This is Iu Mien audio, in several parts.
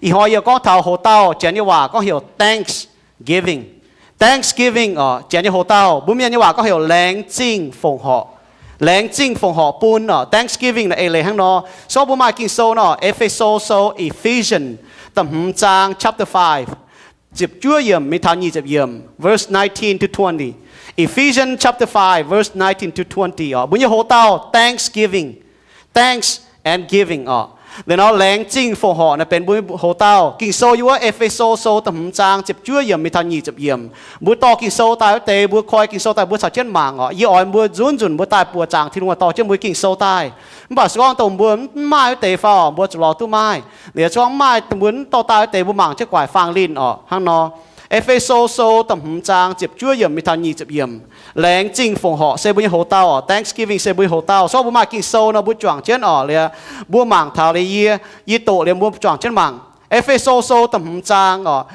Ih hnoi yie gorngv taux hoc-dauh, Janx nyei waac gorngv heuc thanksgiving. Thanksgiving oc, Janx nyei hoc-dauh, mbuo Mienh nyei waac gorngv heuc laengz zingh fongc horc. Laengz zingh fongc horc bun oc, thanksgiving naaiv eix leiz hnangv nor. Sorng mbuo maaih Ging-Sou nor, E^fe^so Sou, Ephesians da'hmz zaang, chapter five, ziepc juov yiemc mingh taux nyic ziepc yiemc, verse nineteen to twenty. Ephesians chapter five, verse nineteen to twenty oc. Mbuo nyei hoc-dauh, thanksgiving. Thanks and giving oc. Liuz nor, laengz zingh fongc horc naaiv benx mbuo hoc-dauh. Ging-Sou yiem wuov E^fe^so Sou da'hmz zaang ziepc juov yiemc mingh taux nyic ziepc yiemc. Mbuo dorh Ging-Sou daaih wuov deix, mbuo koi Ging-Sou daaih mbuo caux jienv mangc oc. Yie oix mbuo nzunc nzunc mbuo daaih buoqc zaangc Tin-Hungh, dorh jienv mbuo Ging-Sou daaih. Mv baac se gorngv dongh mbuo mv maaih wuov deix fai oc, mbuo zuqc lorz duqv maaih. Liuz se gorngv mv maaih, mbuo mv dorh daaih wuov deix, mbuo mangc jienv guaix faang linh oc, hnangv nor. E^fe^so Sou da'hmz zaang ziepc juov yiemc mingh taux nyic ziepc yiemc. Laengz zingh fongc horc se mbuo nyei hoc-dauh oc. Thanksgiving se mbuo nyei hoc-dauh. Sorng mbuo maaih Ging-Sou nor, mbuo juangc jienv oc. Liuz mbuo mangc taux liuz yie, yie doqc liuz mbuo juangc jienv mangc. E^fe^so Sou da'hmz zaang oc,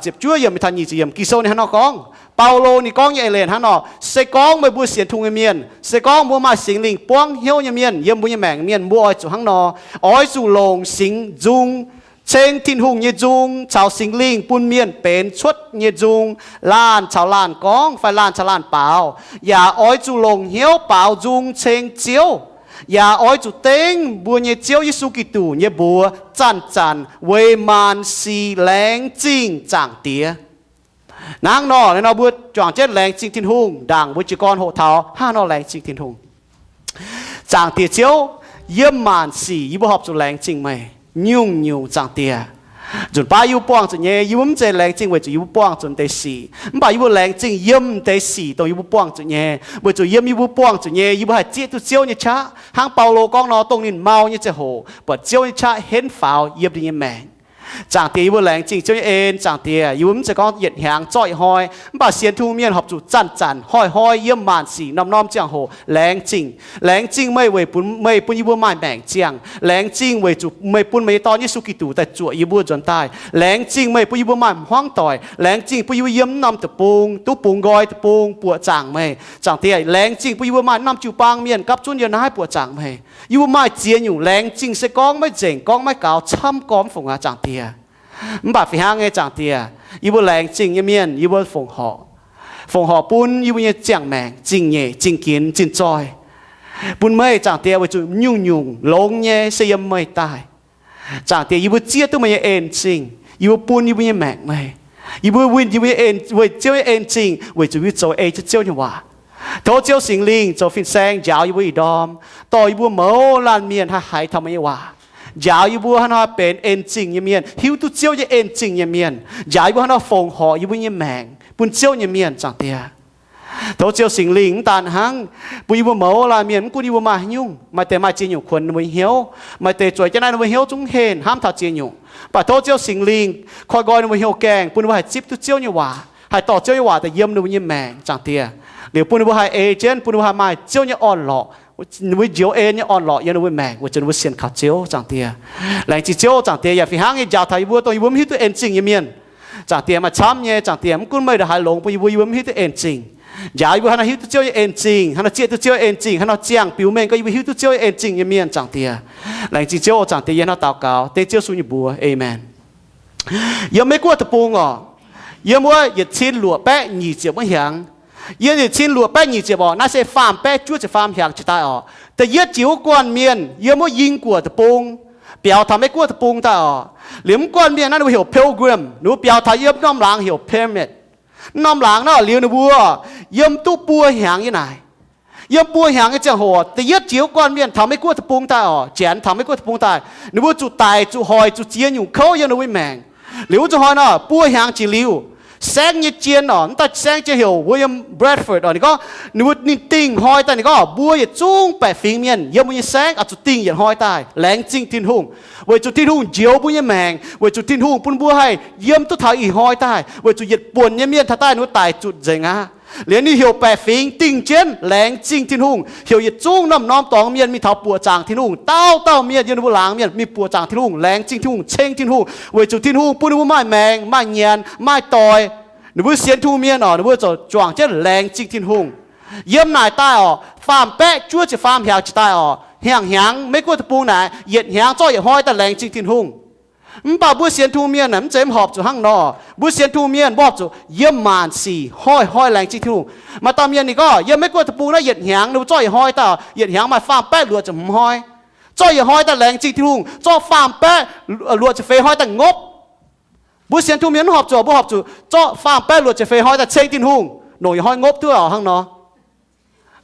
ziepc juov yiemc mingh taux nyic ziepc yiemc. Ging-Sou ninh hnangv nor gorngv, Baulo ninh gorngv nyei eix leiz hnangv nor, se gorngv meih mbuo sienx Tin-Hungh nyei mienh, se gorngv mbuo maaih Singx Lingh buangv hnyouv nyei mienh, yiem mbuo nyei maengc mienh, mbuo oix zuqc hnangv nor, oix zuqc longc singx nzung, ceng Tin-Hungh nyei nzung caux Singx Lingh bun mienh benx cuotv nyei nzung, laanh caux laanh gorngv fai laanh caux laanh baaux, yaac oix zuqc longc hnyouv baaux nzung ceng Ziouv, yaac oix zuqc dengv mbuo nyei Ziouv Yesu Giduc nyei mbuox zanc-zanc weic maanc sic laengz zingh Zaangc Diex. Hnangv nor, nor mbuo juangc jienv laengz zingh Tin-Hungh, ndaangc mbuo jiez gorn hoqc taux hnangv nor laengz zingh Tin-Hungh. Zaangc Diex Ziouv, yiem maanc sic yie mbuo horpc zuqc laengz zingh meih nyungc-nyungc, Zaangc Diex. Nzunc baav yie mbuo buangh zuqc nyei, yie mbuo mv zeiz laengz zingh weic zuqc yie mbuo buangh zuqc deix sic, mv baac yie mbuo laengz zingh yiem deix sic dongh yie mbuo buangh zuqc nyei, weic zuqc yiem yie mbuo buangh zuqc nyei, yie mbuo haih zieqv duqv Ziouv nyei qaqv. Hnangv Baulo gorngv nor, dongh ninh mau nyei ziangh hoc buatc Ziouv nyei qaqv henv faaux yiem ninh nyei maengc. Zaangc Diex, yie mbuo laengz zingh Ziouv nyei en. Zaangc Diex, yie mbuo mv zeiz gorngv yietc hnyangx zorqv yietc hnoi, mv baac sienx Tin-Hungh mienh horpc zuqc zanc-zanc hnoi-hnoi yiem maanc sic norm-norm ziangh hoc laengz zingh. Laengz zingh meih weic bun meih bun yie mbuo maaih maengc ziangh. Laengz zingh weic zuqc meih bun meih nyei Dorn, Yesu Giduc, daaih zuoqc yie mbuo nzuonx daaih. Laengz zingh meih bun yie mbuo maaih hmuangv doic. Laengz zingh bun yie mbuo yiem naaiv norm deic-bung duqv bungx nqoi deic-bung buoqc zaangc meih, Zaangc Diex. Laengz zingh bun yie mbuo maaih naaiv norm jiu-baang mienh gapv zunv yiem naaiv buoqc zaangc meih. Yie mbuo maaih ziex nyungc laengz zingh se gorngv maiv nzengc, gorngv maiv gaux, camv gormx fungc aqv, Zaangc Diex. Mv baac fih hnangv nyei, Zaangc Diex, yie mbuo laengz zingh nyei mienh, yie mbuo fongc horc, fongc horc bun yie mbuo nyei ziangh maengc zingh nyeic, zingh ginx, zingh zoih, bun meih, Zaangc Diex, weic zuqc nyungc-nyungc longx nyei se yiem meih daaih. Zaangc Diex, yie mbuo zieqv duqv meih nyei en-zingh, yie mbuo bun yie mbuo nyei maengc meih. Yie mbuo winh yie mbuo nyei en, weic Ziouv nyei en-zingh, weic zuqc yie mbuo zoux ei jienv Ziouv nyei waac. Tov Ziouv Singx Lingh zoux fin-saeng njaaux yie mbuo ih ndorm, dorh yie mbuo mouz laanh mienh haih haiz taux meih nyei waac, njaaux yie mbuo haaix nor benx en-zingh nyei mienh, hiuv duqv Ziouv nyei en-zingh nyei mienh, njaaux yie mbuo haaix nor fongc horc yie mbuo nyei maengc bun Ziouv nyei mienh, Zaangc Diex. Tov Ziouv Singx Lingh mv daan hnangv bun yie mbuo mouz laanh mienh, mv gunv yie mbuo maaih haaix nyungc, maaih deix maaih ziex nyungc kuonx ninh mbuo nyei hnyouv, maaih deix zueiz jienv naaiv ninh mbuo hnyouv zungv henv hnamv taux ziex nyungc. Mv baac tov Ziouv Singx Lingh koi nqoi ninh mbuo hnyouv gaengh, bun ninh mbuo haih zipv duqv Ziouv nyei waac, haih dorh Ziouv nyei waac daaih yiem ninh mbuo nyei maengc, Zaangc Diex. Liuz bun ninh mbuo haih ei jienv, bun ninh mbuo haih maaih Ziouv nyei orn-lorqc, ninh mbuo njoux en nyei orn-lorqc yiem ninh mbuo maengc, weic zuqc ninh mbuo sienx kaux Ziouv, Zaangc Diex. Laengz zingh Ziouv, Zaangc Diex, yaac fih hnangv nyei njaaux taux yie mbuo dongh yie mbuo mv hiuv duqv en-zingh nyei mienh. Zaangc Diex, maaih camv nyei, Zaangc Diex, mv gunv meih ndongc haaix longx bun yie mbuo, yie mbuo mv hiuv duqv en-zingh. Njaaux yie mbuo haaix nor hiuv duqv Ziouv nyei en-zingh, haaix nor zieqv duqv Ziouv en-zingh, haaix nor ziangh biux mengh gorngv yie mbuo hiuv duqv Ziouv nyei en-zingh nyei mienh, Zaangc Diex. Laengz zingh Ziouv, Zaangc Diex, yie hnangv daux gaux dengv Ziouv Yesu nyei mbuox. Aamen. Yiem Meiv Guoqv deic-bung oc, yiem wuov yietc cin luoqc baeqv nyic ziepc wuov hnyangx, yiem yietc cin luoqc baeqv nyic ziepc oc, naaiv se faam baeqv juov ziepc faam hnyangx jiex daaih oc, da'yietv jiex wuov guanh mienh yiem wuov Ying Guoqv deic-bung biaux taux Meiv Guoqv deic-bung daaih oc. Liuz mv guanh mienh naaiv ninh mbuo heuc pilgrim, ninh mbuo biaux taux yiem norm laangz heuc pyramid. Norm laangz naaiv liuz ninh mbuo yiem duqv buo hnyangx nyei naaic. Yiem buo hnyangx nyei ziangh hoc, da'yietv jiex wuov guanh mienh taux Meiv Guoqv deic-bung daaih oc, Janx taux Meiv Guoqv deic-bung daaih, ninh mbuo zuqc daic zuqc hoic zuqc ziex nyungc kouv yiem ninh mbuo nyei maengc. Liuz wuov zuqc hnoi nor, buo hnyangx jiex liuz, saengv nyei jien oc, mv daaih saengv jien heuc William Bradford oc, ninh gorngv, ninh mbuo ninh dingh hnoi daaih ninh gorngv, mbuo yietc zungv baeqc fingx mienh yiem mbuo nyei saengv oix zuqc dingh yietc hnoi daaih laengz zingh Tin-Hungh, weic zuqc Tin-Hungh njoux mbuo nyei maengc, weic zuqc Tin-Hungh bun mbuo haih yiem duqv taux ih hnoi daaih, weic zuqc yietc buonc nyei mienh taux daaih ninh mbuo daic zutc nzengc aqv. Liuz ninh heuc baeqc fingx dingh jienv laengz zingh Tin-Hungh, heuc yietc zungv norm-norm dorngx mienh mingh taux buoqc zaangc Tin-Hungh. Dauh dauh mienh yiem ninh mbuo laangz mienh mingh buoqc zaangc Tin-Hungh, laengz zingh Tin-Hungh, ceng Tin-Hungh, weic zuqc Tin-Hungh bun ninh mbuo maaih maengc, maaih nyanc, maaih doic. Ninh mbuo sienx Tin-Hungh mienh oc, ninh mbuo ziouc juangc jienv laengz zingh Tin-Hungh. Yiem naaic daaih oc, faam baeqv juov ziepc faam hnyangx jiex daaih oc, hnyangx-hnyangx Meiv Guoqv deic-bung naaic yietc hnyangx zorqv yietc hnoi daaih laengz zingh Tin-Hungh. Mv baac mbuo sienx Tin-Hungh mienh naaic mv zeiz mv horpc zuqc hnangv nor. Mbuo sienx Tin-Hungh mienh mbuo horpc zuqc yiem maanc sic hnoi-hnoi laengz zingh Tin-Hungh. Maaih dauh mienh ninh gorngv, yiem Meiv Guoqv deic-bung naaiv yietc hnyangx ninh mbuo zorqv yietc hnoi daaih, yietc hnyangx maaih faam baeqv luoqc ziepc hmz hnoi. Zorqv yietc hnoi daaih laengz zingh Tin-Hungh, zorqv faam baeqv luoqc ziepc feix hnoi daaih ngopv. Mbuo sienx Tin-Hungh mienh mv horpc zuqc, mbuo horpc zuqc zorqv faam baeqv luoqc ziepc feix hnoi daaih ceng Tin-Hungh, longc yietc hnoi ngopv duqv hnangv nor.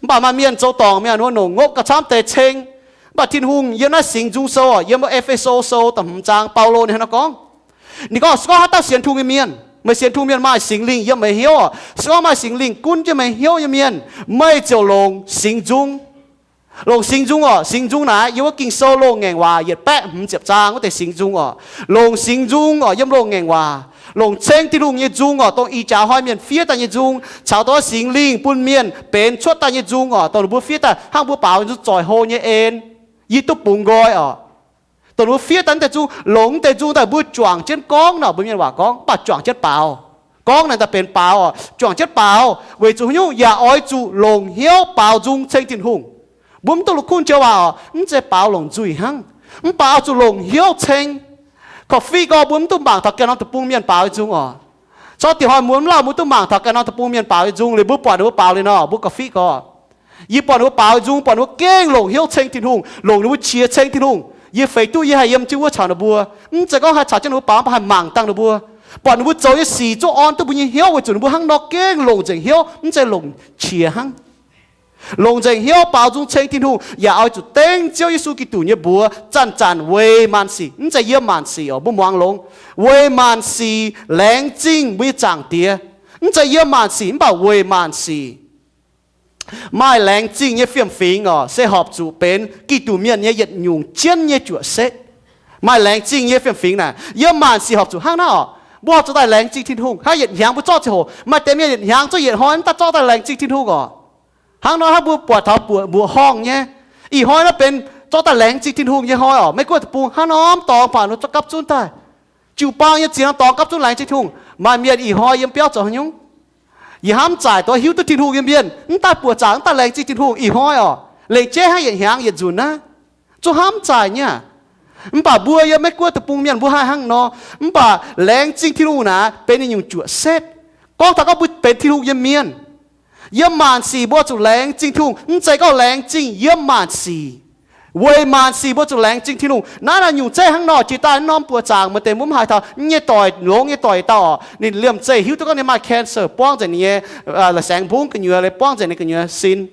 Mv baac maaih mienh zoux dorngc mienh wuov nongc ngopv gauh camv deix ceng. Mv baac Tin-Hungh yiem naaiv Singx Nzung Sou, yiem Epheso Sou da'hmz zaang, Baulo ninh hnangv nor gorngv. Ninh gorngv, se gorngv haaix dauh sienx Tin-Hungh nyei mienh, meih sienx Tin-Hungh mienh maaih Singx Lingh yiem meih hnyouv oc. Se gorngv maaih Singx Lingh gunv jienv meih hnyouv nyei mienh, meih ziouc longc Singx Nzung. Longc Singx Nzung oc. Singx Nzung naaic yiem wuov Ging-Sou loz-ngaengc waac yietc baeqv hmz ziepc zaang wuov deix Singx Nzung oc. Longc Singx Nzung oc, yiem loz-ngaengc waac. Longc ceng Tin-Hungh nyei nzung oc, dongh ih jaax hnoi mienh fiev daaih nyei nzung, caux dongh Singx Lingh bun mienh benx cuotv daaih nyei nzung oc, dongh ninh mbuo fiev daaih hnangv mbuo baaux nzung zoih hlo nyei en, yie duqv bungx nqoi oc. Dongh ninh mbuo fiev daaih naaiv deix nzung, longc naaiv deix nzung daaih mbuo juangc jienv gorngv nor, mbuo mienh waac gorngv, mv baac juangc jienv baaux. Gorngv naaic daaih benx baaux oc, juangc jienv baaux. Weic zuqc haaix nyungc? Yaac oix zuqc longc hnyouv baaux nzung ceng Tin-Hungh. Mbuo mv duqv la'kuqv joux waac oc, mv zeiz baaux longc nzuih hnangv, mv baac oix zuqc longc hnyouv ceng. Korv-fiqv gorngv mbuo mv duqv mangc taux ganh norm deic-bung mienh baaux nyei nzung oc. Corc diuh hnoi muonz mv lauh mbuo duqv mangc taux ganh norm deic-bung mienh baaux nyei nzung liuz, mbuo buatc ninh mbuo baaux liuz nor, mbuo korv-fiqv gorngv, yie buatc ninh mbuo baaux nyei nzung, buatc ninh mbuo gengh longc hnyouv ceng Tin-Hungh, longc ninh mbuo qiex ceng Tin-Hungh. Yie feix duqv yie haih yiem jienv wuov caux ninh mbuo. Mv zeiz gorngv haih caux jienv ninh mbuo baaux, mv baac haih mangc dangh ninh mbuo, buatc ninh mbuo zoux nyei sic zungv orn duqv mbuo nyei hnyouv, weic zuqc ninh mbuo hnangv nor gengh longc nzengc hnyouv, mv zeiz longc qiex hnangv. Longc nzengc hnyouv baaux nzung ceng Tin-Hungh, yaac oix zuqc dengv Ziouv Yesu Giduc nyei mbuox zanc-zanc weic maanc sic, mv zeiz yiem maanc sic oc, mbuo muangx longx, weic maanc sic laengz zingh mbuo nyei Zaangc Diex. Mv zeiz yiem maanc sic, mv baac weic maanc sic. Maaih laengz zingh nyei fiem-fingx oc, se horpc zuqc benx Giduc Mienh nyei yietc nyungc jienv nyei juoqc setv. Maaih laengz zingh nyei fiem-fingx naaic, yiem maanc sic horpc zuqc hnangv naaiv oc. Mbuo horpc zuqc daaih laengz zingh Tin-Hungh. Hnangv yietc hnyangx mbuo zorqv ziangh hoc, maaih deix mienh yietc hnyangx zorqv yietc hnoi mv daaih zorqv daaih laengz zingh Tin-Hungh oc. Hnangv nor hnangv mbuo buatc taux mbuoqc, mbuoqc horngh nyei, ih hnoi naaiv benx zorqv daaih laengz zingh Tin-Hungh nyei hnoi oc. Maiv gunv deic-bung hnangv norm dorngx baac ninh zorqv gapv zunv daaih. Jiu-baang nyei ziex norm dorngx gapv zunv laengz zingh Tin-Hungh. Maaih mienh ih hnoi yiem biauv zoux haaix nyungc? Yie hnamv zaaic dongh hiuv duqv Tin-Hungh nyei mienh, mv daaih buoqc zaangc, mv daaih laengz zingh Tin-Hungh ih hnoi oc. Lengc jeiv hnangv yietc hnyangx yietc nzunc naaiv, zungv hnamv zaaic nyei aqv. Mv baac mbuo yiem Maiv Guoqv deic-bung mienh mbuo haih hnangv nor. Mv baac laengz zingh Tin-Hungh naaic benx ninh nyungc juoqc setv. Gorngv taux gorngv mbuo benx Tin-Hungh nyei mienh, yiem maanc sic mbuo zuqc laengz zingh Tin-Hungh, mv zeiz gorngv laengz zingh yiem maanc sic. Weic maanc sic mbuo zuqc laengz zingh Tin-Hungh. Naaiv naaic nyungc zeiv hnangv nor, jiex daaih norm buoqc zaangc maaih deix mbuo mv haaix taux nyei doic, longx nyei doic dauh oc, ninh liemh zeih hiuv duqv gorngv ninh maaih cancer, buangv nzengc ninh nyei la'saengx mbungv gu'nyuoz, buangv nzengc ninh gu'nyuoz sin.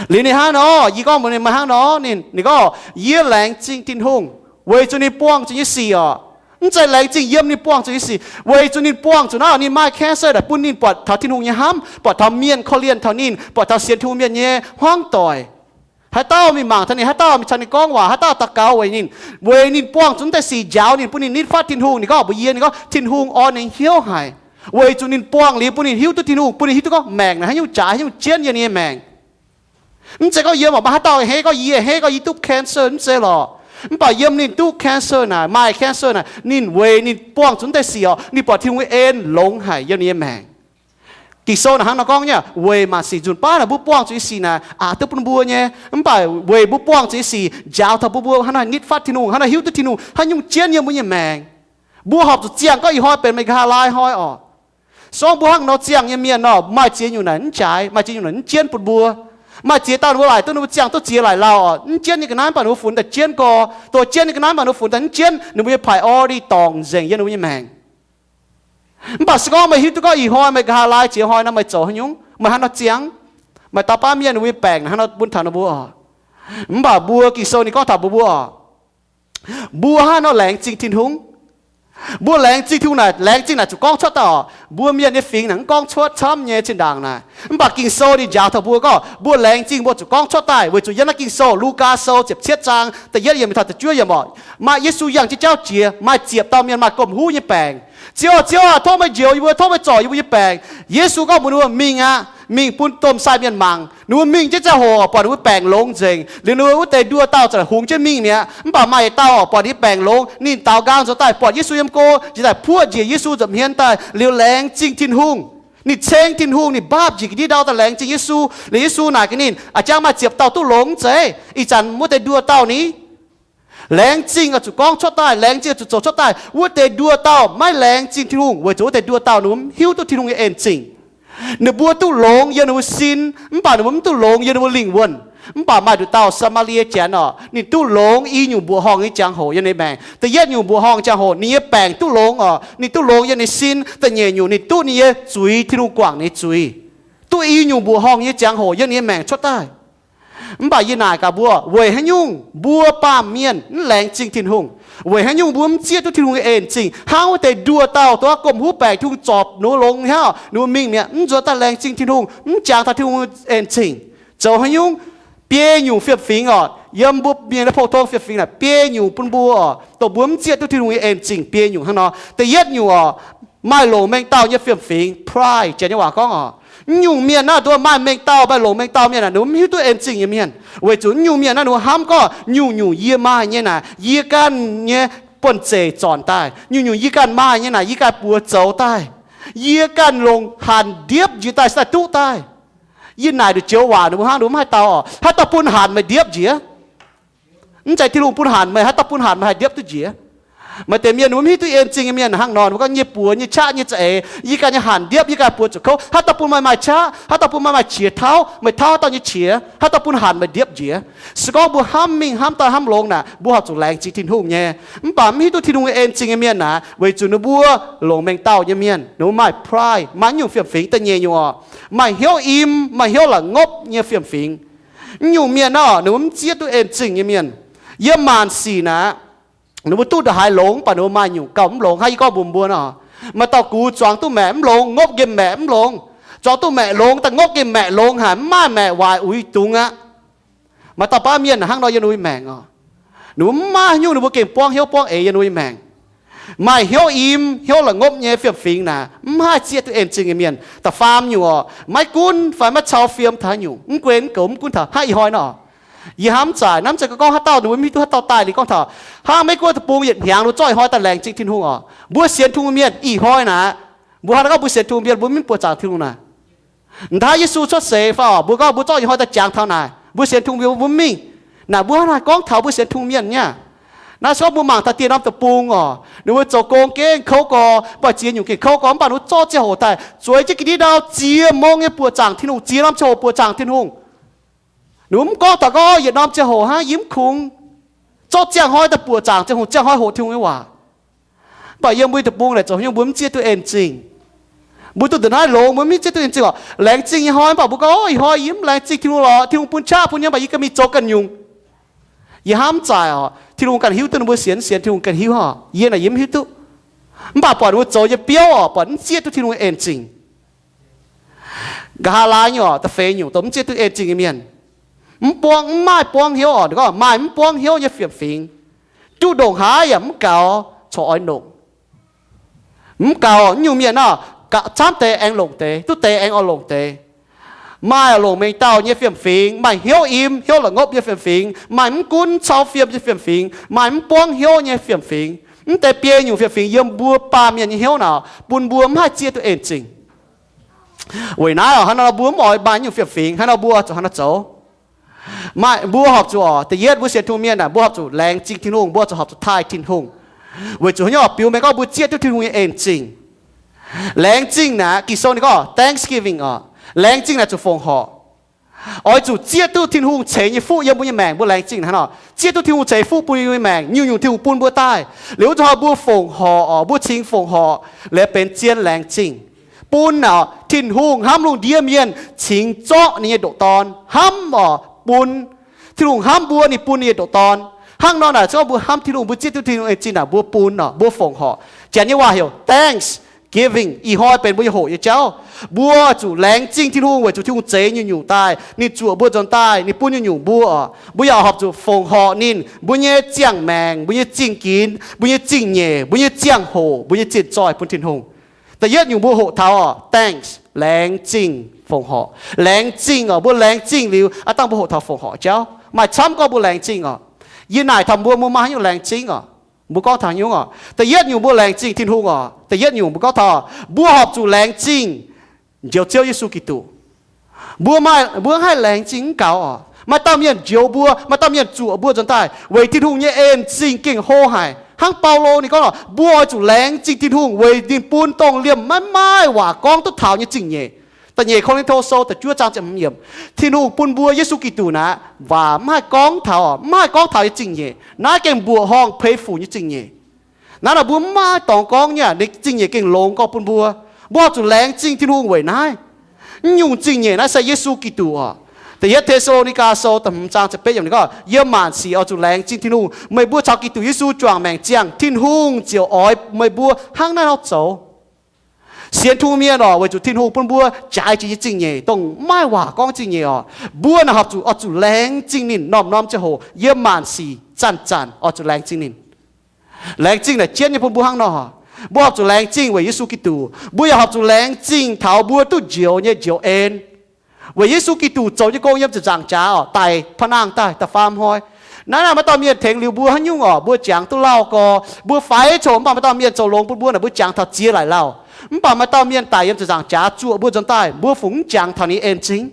Liuz ninh hnangv nor, yie gorngv mbuox ninh, meih hnangv nor, ninh, ninh gorngv, yie laengz zingh Tin-Hungh weic zuqc ninh buangh zuqc nyei sic oc. Mv zeiz laengz zingh yiem ninh buangh zuqc nyei sic, weic zuqc ninh buangh zuqc naaiv, ninh maaih cancer daaih bun ninh buatc taux Tin-Hungh nyei hnamv, buatc taux mienh korv-lienh taux ninh, buatc taux sienx Tin-Hungh mienh nyei hmuangv doic. Haaix dauh mingh mangc taux ninh, haaix dauh mingh caux ninh gorngv waac, haaix dauh daux gaux weic ninh, weic ninh buangh zuqc naaiv deix sic njaaux ninh, bun ninh nitv fatv Tin-Hungh. Ninh gorngv mbuox yie, ninh gorngv Tin-Hungh orn ninh hnyouv haic, weic zuqc ninh buangh liuz bun ninh hiuv duqv Tin-Hungh, bun ninh hiuv duqv gorngv maengc naaic haaix nyungc jaaix, haaix nyungc jienv yiem ninh nyei maengc. Mv zeiz gorngv yiem oc, maaih haaix dauh a'hneiv gorngv yie a'hneiv gorngv yie duqv cancer, mv zeiz lorqc. Mv baac yiem ninh duqv cancer naaic, maaih cancer naaic, ninh weic ninh buangh zuqc naaiv deix sic oc, ninh buatc Tin-Hungh nyei en longx haic yiem ninh nyei maengc. Ging-Sou naaic hnangv nor gorngv nyei, weic maanc sic nzunc baav naaic mbuo buangh zuqc nyei sic naaic, aqc duqv bun mbuo nyei. Mv baac weic mbuo buangh zuqc nyei sic njaaux taux bun mbuo hnangv naaic nitv fatv Tin-Hungh, hnangv naaic hiuv duqv Tin-Hungh haaix nyungc jienv yiem mbuo nyei maengc. Mbuo horpc zuqc ziangh gorngv ih hnoi benx meih nqa'haav laai hnoi oc. Se gorngv mbuo hnangv nor ziangh nyei mienh nor, maaih ziex nyungc naaic mv jaaix, maaih ziex nyungc naaic mv jienv bun mbuo. Maaih ziex dauh ninh mbuo laaic duqv ninh mbuo ziangh duqv ziex laaic lauh oc, mv jienv nyei ga'naaiv mv baac ninh mbuo funx daaih jienv gorx. Dongh jienv nyei ga'naaiv mv baac ninh mbuo funx daaih mv jienv, ninh mbuo nyei priority dorngc nzengc yiem ninh mbuo nyei maengc. Mv baac se gorngv meih hiuv duqv gorngv ih hnoi meih nqa'haav laai ziex hnoi nor meih zoux haaix nyungc, meih hnangv nor ziangh, maaih dauh baav mienh ninh mbuo nyei baengc hnangv nor bun taux ninh mbuo oc. Mv baac mbuo Ging-Sou ninh gorngv taux mbuo, mbuo oc, mbuo hnangv nor laengz zingh Tin-Hungh. Mbuo laengz zingh Tin-Hungh naaic, laengz zingh naaic zuqc gorngv cuotv daaih oc. Mbuo mienh nyei fingx naaic mv gorngv cuotv camv nyei zinh ndaangc naaic. Mv baac Ging-Sou ninh njaaux taux mbuo gorngv mbuo laengz zingh mbuo zuqc gorngv cuotv daaih, weic zuqc yiem naaiv Ging-Sou, Lugaa Sou ziepc cietv zaang da'yietv yiemc mingh taux da'juov yiemc oc, maaih Yesu yangh jienv jauv jiex, maaih ziepc dauh mienh maaih gomh huv nyei baengc. Ziouv aah! Ziouv aah! Tov meih njoux yie mbuo, tov meih zorc yie mbuo nyei baengc. Yesu gorngv mbuox ninh mbuo, mingh aqv, mingh bun domh sai mienh mangc. Ninh mbuo mingh jienv ziangh hoc buatc ninh mbuo baengc longx nzengc. Liuz ninh mbuo wuov deix nduoh dauh ziouc hungx jienv mingh mi'aqv. Mv baac maaih dauh oc, buatc ninh baengc longx, ninh daaux nqaang nzuonx daaih, buatc Yesu yiem go, njiec daaih puoqv njiec Yesu nza'hmien daaih, liuz laengz zingh Tin-Hungh. Ninh ceng Tin-Hungh, ninh mbaapv njiec ga'ndiev ndau daaih laengz zingh Yesu. Liuz Yesu naaic gaax ninh, a'jang maaih ziepc dauh duqv longx mv zeiz? Ih zanc wuov deix nduoh dauh ni? Laengz zingh oix zuqc gorngv cuotv daaih, laengz zingh oix zuqc zoux cuotv daaih. Wuov deix nduoh dauh maiv laengz zingh Tin-Hungh weic zuqc wuov deix nduoh dauh ninh mv hiuv duqv Tin-Hungh nyei en zingh. Ninh mbuo duqv longx yiem ninh mbuo sin, mv baac ninh mbuo mv duqv longx yiem ninh mbuo lingh wuonh. Mv baac maaih nduqc dauh Saa^maa^lie janx oc, ninh duqv longx i nyungc mbuoqc horngh nyei jangx-hoc yiem ninh maengc. Da'yietv nyungc mbuoqc horngh jangx-hoc ninh nyei baengc duqv longx oc, ninh duqv longx yiem ninh sin. Da'nyeic nyungc ninh duqv ninh nyei zuiz, Tin-Hungh guangc ninh nyei zuiz, duqv i nyungc mbuoqc horngh nyei jangx-hoc yiem ninh nyei maengc cuotv daaih. Mv baac yie naaic gaax mbuo, weic haaix nyungc mbuo baamh mienh mv laengz zingh Tin-Hungh? Weic haaix nyungc mbuo mv zieqv duqv Tin-Hungh nyei en zingh? Hnangv wuov deix nduoh dauh, dongh gomh huv baengc, Tin-Hungh zorpc ninh mbuo longx hnangv, ninh mbuo mingh mi'aqv, mv nzuonx daaih laengz zingh Tin-Hungh, mv jangx taux Tin-Hungh en zingh. Zoux haaix nyungc? Biei nyungc fiem-fingx oc. Yiem mbuo mienh nyei pou-tong fiem-fingx naaic, biei nyungc bun mbuo oc, dongh mbuo mv zieqv duqv Tin-Hungh nyei en zingh biei nyungc hnangv nor. Da'yietv nyungc oc, maaih longc mengh dauh nyei fiem-fingx, pride, janx nyei waac gorngv oc. Mv nyungc mienh naaiv, nduov maaih mengh dauh, maaih longc mengh dauh mienh aah, ninh mbuo mv hiuv duqv en zingh nyei mienh. Weic zuqc mv nyungc mienh naaiv ninh mbuo hnamv gorngv nyungc-nyungc yie maaih nyei naaic, yie ganh nyei buonv-zeic zornc daaih. Nyungc-nyungc yie ganh maaih nyei naaic, yie ganh buoz zoux daaih. Yie ganh longc hanc ndiepv njiec daaih se daaih duqv daaih. Yie naaic nduqc joux waac ninh mbuo hnangv, ninh mbuo mv haih dau oc. Haaix dauh bun hanc meih ndiepv njiec? Mv zeiz Tin-Hungh bun hanc meih, haaix dauh bun hanc meih haih ndiepv duqv njiec? Maaih deix mienh ninh mbuo mv hiuv duqv en zingh nyei mienh hnangv nor, ninh mbuo gorngv nyei buoz nyei qaqv nyei za'eix, yie ganh nyei hanc ndiepv, yie ganh buoz zuqc kouv. Haaix dauh bun meih maaih qaqv? Haaix dauh bun meih maaih qiex tauv? Meih tauv haaix dauh nyei qiex? Haaix dauh bun hanc meih ndiepv njiec? Se gorngv mbuo hnamv mingh hnamv daaih hnamv longx naaic, mbuo horpc zuqc laengz zingh Tin-Hungh nyei. Mv baac mv hiuv duqv Tin-Hungh nyei en zingh nyei mienh naaic, weic zuqc ninh mbuo longc mengh dauh nyei mienh, ninh mbuo maaih pride, maaih nyungc fiem-fingx. Da'nyeic nyungc oc, maaih hnyouv im, maaih hnyouv la'ngopv nyei fiem-fingx. Mv nyungc mienh nor, ninh mbuo mv zieqv duqv en zingh nyei mienh. Yiem maanc sic naaic, ninh mbuo duqv ndongc haaix longx, mv baac ninh mbuo maaih nyungc gauh mv longx. Hnangv yie gorngv mbuox mbuo nor, maaih dauh gux zuangx duqv maeqc mv longx, ngopv nqemh maeqc mv longx. Zuangx duqv maeqc longx, daaih ngopv nqemh maeqc longx haic, mv maaih maeqc waaic uix dungz aqv. Maaih dauh baamh mienh hnangv nor yiem ninh mbuo maengc oc. Ninh mbuo mv maaih nyungc, ninh mbuo gengh buangv hnyouv buangv eix yiem ninh mbuo nyei maengc. Maaih hnyouv im, hnyouv la'ngopv nyei fiem-fingx naaic, mv haih zieqv duqv en zingh nyei mienh. Da'faam nyungc oc, maiv gunv fai maiv cau fiem taux haaix nyungc, mv guei mv goux, mv gunv taux hnangv ih hnoi nor. Yie hnamv zaaic, hnamv zaaic gorngv haaix dauh ninh mbuo mv hiuv duqv haaix dauh daaih liuz gorngv taux, hnangv maiv gunv deic-bung yietc hnyangx ninh zorqv ih hnoi daaih laengz zingh Tin-Hungh oc. Mbuo sienx Tin-Hungh mienh ih hnoi naaic, mbuo hnangv naaiv gorngv mbuo sienx Tin-Hungh mienh, mbuo mv buoqc zaangc Tin-Hungh naaic. Dah Yesu cuotv seix fai oc, mbuo gorngv mbuo zorqv ih hnoi daaih jangx taux naaic, mbuo sienx Tin-Hungh mienh, mbuo mv mingh. Naaic mbuo hnangv naaiv gorngv taux mbuo sienx Tin-Hungh mienh nyei aqv. Naaiv se gorngv mbuo mangc taux dieh norm deic-bung oc, ninh mbuo zoux gong gengh kouv gorx, mv baac ziex nyungc gengh kouv gorx, mv baac ninh mbuo zorqv ziangh hoc daaih zueiz jienv ga'ndiev ndau, ziex mong nyei buoqc zaangc Tin-Hungh, ziex norm ziangh hoc buoqc zaangc Tin-Hungh. Ninh mbuo mv gorngv taux gorngv yietc norm ziangh hoc hnangv, yie mv kungx, zorqv ziangh hnoi daaih buoqc zaangc Tin-Hungh, ziangh hnoi hoqc Tin-Hungh nyei waac. Mv baac yiem mbuo nyei deic-bung naaic zoux haaix nyungc mbuo mv zieqv duqv en zingh. Mbuo duqv ndongc naaiv longx, mbuo mv zieqv duqv en zingh oc. Laengz zingh nyei hnoi mv baac mbuo gorngv, ih hnoi yie mv laengz zingh Tin-Hungh lorqc, Tin-Hungh bun qaqv bun nyaanh, mv baac yie ganh mingh zoux ganh nyungc. Yie hnamv zaaic oc, Tin-Hungh ganh hiuv duqv ninh mbuo sienx mv sienx, Tin-Hungh ganh hiuv oc, yie naaic yie mv hiuv duqv. Mv baac buatc ninh mbuo zoux nyei biauv oc, buatc mv zieqv duqv Tin-Hungh nyei en zingh. Nqa'haav laai nyungc oc, da'feix nyungc dongh mv zieqv duqv en zingh nyei mienh. Mv buangv, mv maaih buangv hnyouv oc, ninh gorngv maaih mv buangv hnyouv nyei fiem-fingx. Duqv ndongc haaix yaac mv gaux corc oix ndongc. Mv gaux, mv nyungc mienh nor, camv deix aengx longc deix, duqv deix aengx oix longc deix. Maaih longc mengh dauh nyei fiem-fingx, maaih hnyouv im, hnyouv la'ngopv nyei fiem-fingx, maaih mv gunv cau fiem nyei fiem-fingx, maaih mv buangv hnyouv nyei fiem-fingx. Mv deix biei nyungc fiem-fingx yiem mbuo baamh mienh nyei hnyouv naaic bun mbuo mv haih zieqv duqv en zingh. Weic naaiv oc, hnangv nor mbuo mv oix maaih nyungc fiem-fingx, hnangv nor mbuo zuqc hnangv nor zoux. Maaih, mbuo horpc zuqc oc, da'yietv mbuo sienx Tin-Hungh mienh naaic, mbuo horpc zuqc laengz zingh Tin-Hungh, mbuo zuqc horpc zuqc taaih Tin-Hungh. Weic zuqc haaix nyungc oc, biux mengh gorngv mbuo zieqv duqv Tin-Hungh nyei en zingh. Laengz zingh naaic, Ging-Sou ninh gorngv thanksgiving oc, laengz zingh naaic zuqc fongc horc. Oix zuqc zieqv duqv Tin-Hungh ceix nyei fuqv yiem mbuo nyei maengc, mbuo laengz zingh hnangv nor. Zieqv duqv Tin-Hungh ceix fuqv bun mbuo nyei maengc, nyungc-nyungc Tin-Hungh bun mbuo daaih. Liuz wuov zanc hnoi mbuo fongc horc oc, mbuo cingx fongc horc, liuz benx zien laengz zingh. Bun oc, Tin-Hungh hnamv lungh ndiev mienh cingx zorqv ninh nyei ndoqc Dorn, hnamv oc, bun. Tin-Hungh hnamv mbuo, ninh bun ninh nyei ndoqc Dorn. Hnangv nor naaic, se gorngv mbuo hnamv Tin-Hungh, mbuo zieqv duqv Tin-Hungh en zingh naaic, mbuo bun oc, mbuo fongc horc. Janx nyei waac heuc thanksgiving, ih hnoi benx mbuo nyei hoqc nyei jauv. Mbuo zuqc laengz zingh Tin-Hungh weic zuqc Tin-Hungh zeix nyungc-nyungc daaih, ninh zuoqc mbuo nzuonx daaih, ninh bun nyungc-nyungc mbuo oc. Mbuo yaac horpc zuqc fongc horc ninh, mbuo nyei ziangh maengc, mbuo nyei zingh ginx, mbuo nyei zingh nyeic, mbuo nyei ziangh hoc, mbuo nyei zinh zoih bun Tin-Hungh. Da'yietv nyungc mbuo hoqc taux oc, thanks, laengz zingh, fongc horc. Laengz zingh oc, mbuo laengz zingh liuz aav dangh mbuo hoqc taux fongc horc jauv. Maaih camv gorngv mbuo laengz zingh oc. Yie naaic taux mbuo, mbuo maaih haaix nyungc laengz zingh oc? Mbuo gorngv taux haaix nyungc oc? Da'yietv nyungc mbuo laengz zingh Tin-Hungh oc. Da'yietv nyungc mbuo gorngv taux mbuo horpc zuqc laengz zingh Njoux Ziouv Yesu Giduc. Mbuo maaih, mbuo haih laengz zingh mv gaux oc. Maaih dauh mienh njoux mbuo, maaih dauh mienh zuoqc mbuo nzuonx daaih, weic Tin-Hungh nyei en zingh gengh hlo haic. Hnangv Baulo ninh gorngv, mbuo oix zuqc laengz zingh Tin-Hungh weic ninh bun dongh liemh maiv maaih waac gorngv duqv taux nyei zingh nyeic. Da'nyeic Ko^lin^to Sou da'juov zaang ziepc hmz yiemc, Tin-Hungh bun mbuo Yesu Giduc naaic, waac maiv haih gorngv taux, maiv haih gorngv taux nyei zingh nyeic. Naaiv gengh mbuoqc horngh peix fuc nyei zingh nyeic. Naaiv nor mbuo maiv maaih dorngx gorngv nyei, ninh zingh nyeic gengh longx gorx bun mbuo. Mbuo oix zuqc laengz zingh Tin-Hungh weic naaiv. Naaiv nyungc zingh nyeic naaiv se Yesu Giduc oc. Da'yietv Te^saa^lo^ni^gaa Sou da'hmz zaang ziepc betv yiemc ninh gorngv, yiem maanc sic oix zuqc laengz zingh Tin-Hungh. Meih mbuo caux Giduc Yesu juangc maengc ziangh, Tin-Hungh ziouc oix meih mbuo hnangv naaiv nor zoux. Sienx Tin-Hungh mienh oc, weic zuqc Tin-Hungh bun mbuo jaaix jiex nyei zingh nyeic, dongh maiv maaih waac gorngv zingh nyeic oc, mbuo naaic horpc zuqc oix zuqc laengz zingh ninh norm-norm ziangh hoc, yiem maanc sic zanc-zanc oix zuqc laengz zingh ninh. Laengz zingh naaic jienv nyei bun mbuo hnangv nor. Mbuo horpc zuqc laengz zingh weic Yesu Giduc. Mbuo yaac horpc zuqc laengz zingh taux mbuo duqv njoux nyei njoux en. Weic Yesu Giduc zoux nyei gong yiem ziepc nzaangc jaax oc, daic pa'nangh daaih da'faam hnoi. Naaiv naaic maaih dauh mienh tengx liuz mbuo haaix nyungc oc, mbuo jangx duqv lauh gorx, mbuo faix coc mv baac maaih dauh mienh zoux longx bun mbuo naaic, mbuo jangx taux ziex laic lauh. Mv baac maaih dauh mienh daic yiem ziepc nzaangc jaax zuoqc mbuo nzuonx daaih, mbuo fungc mv jangx taux ninh en zingh.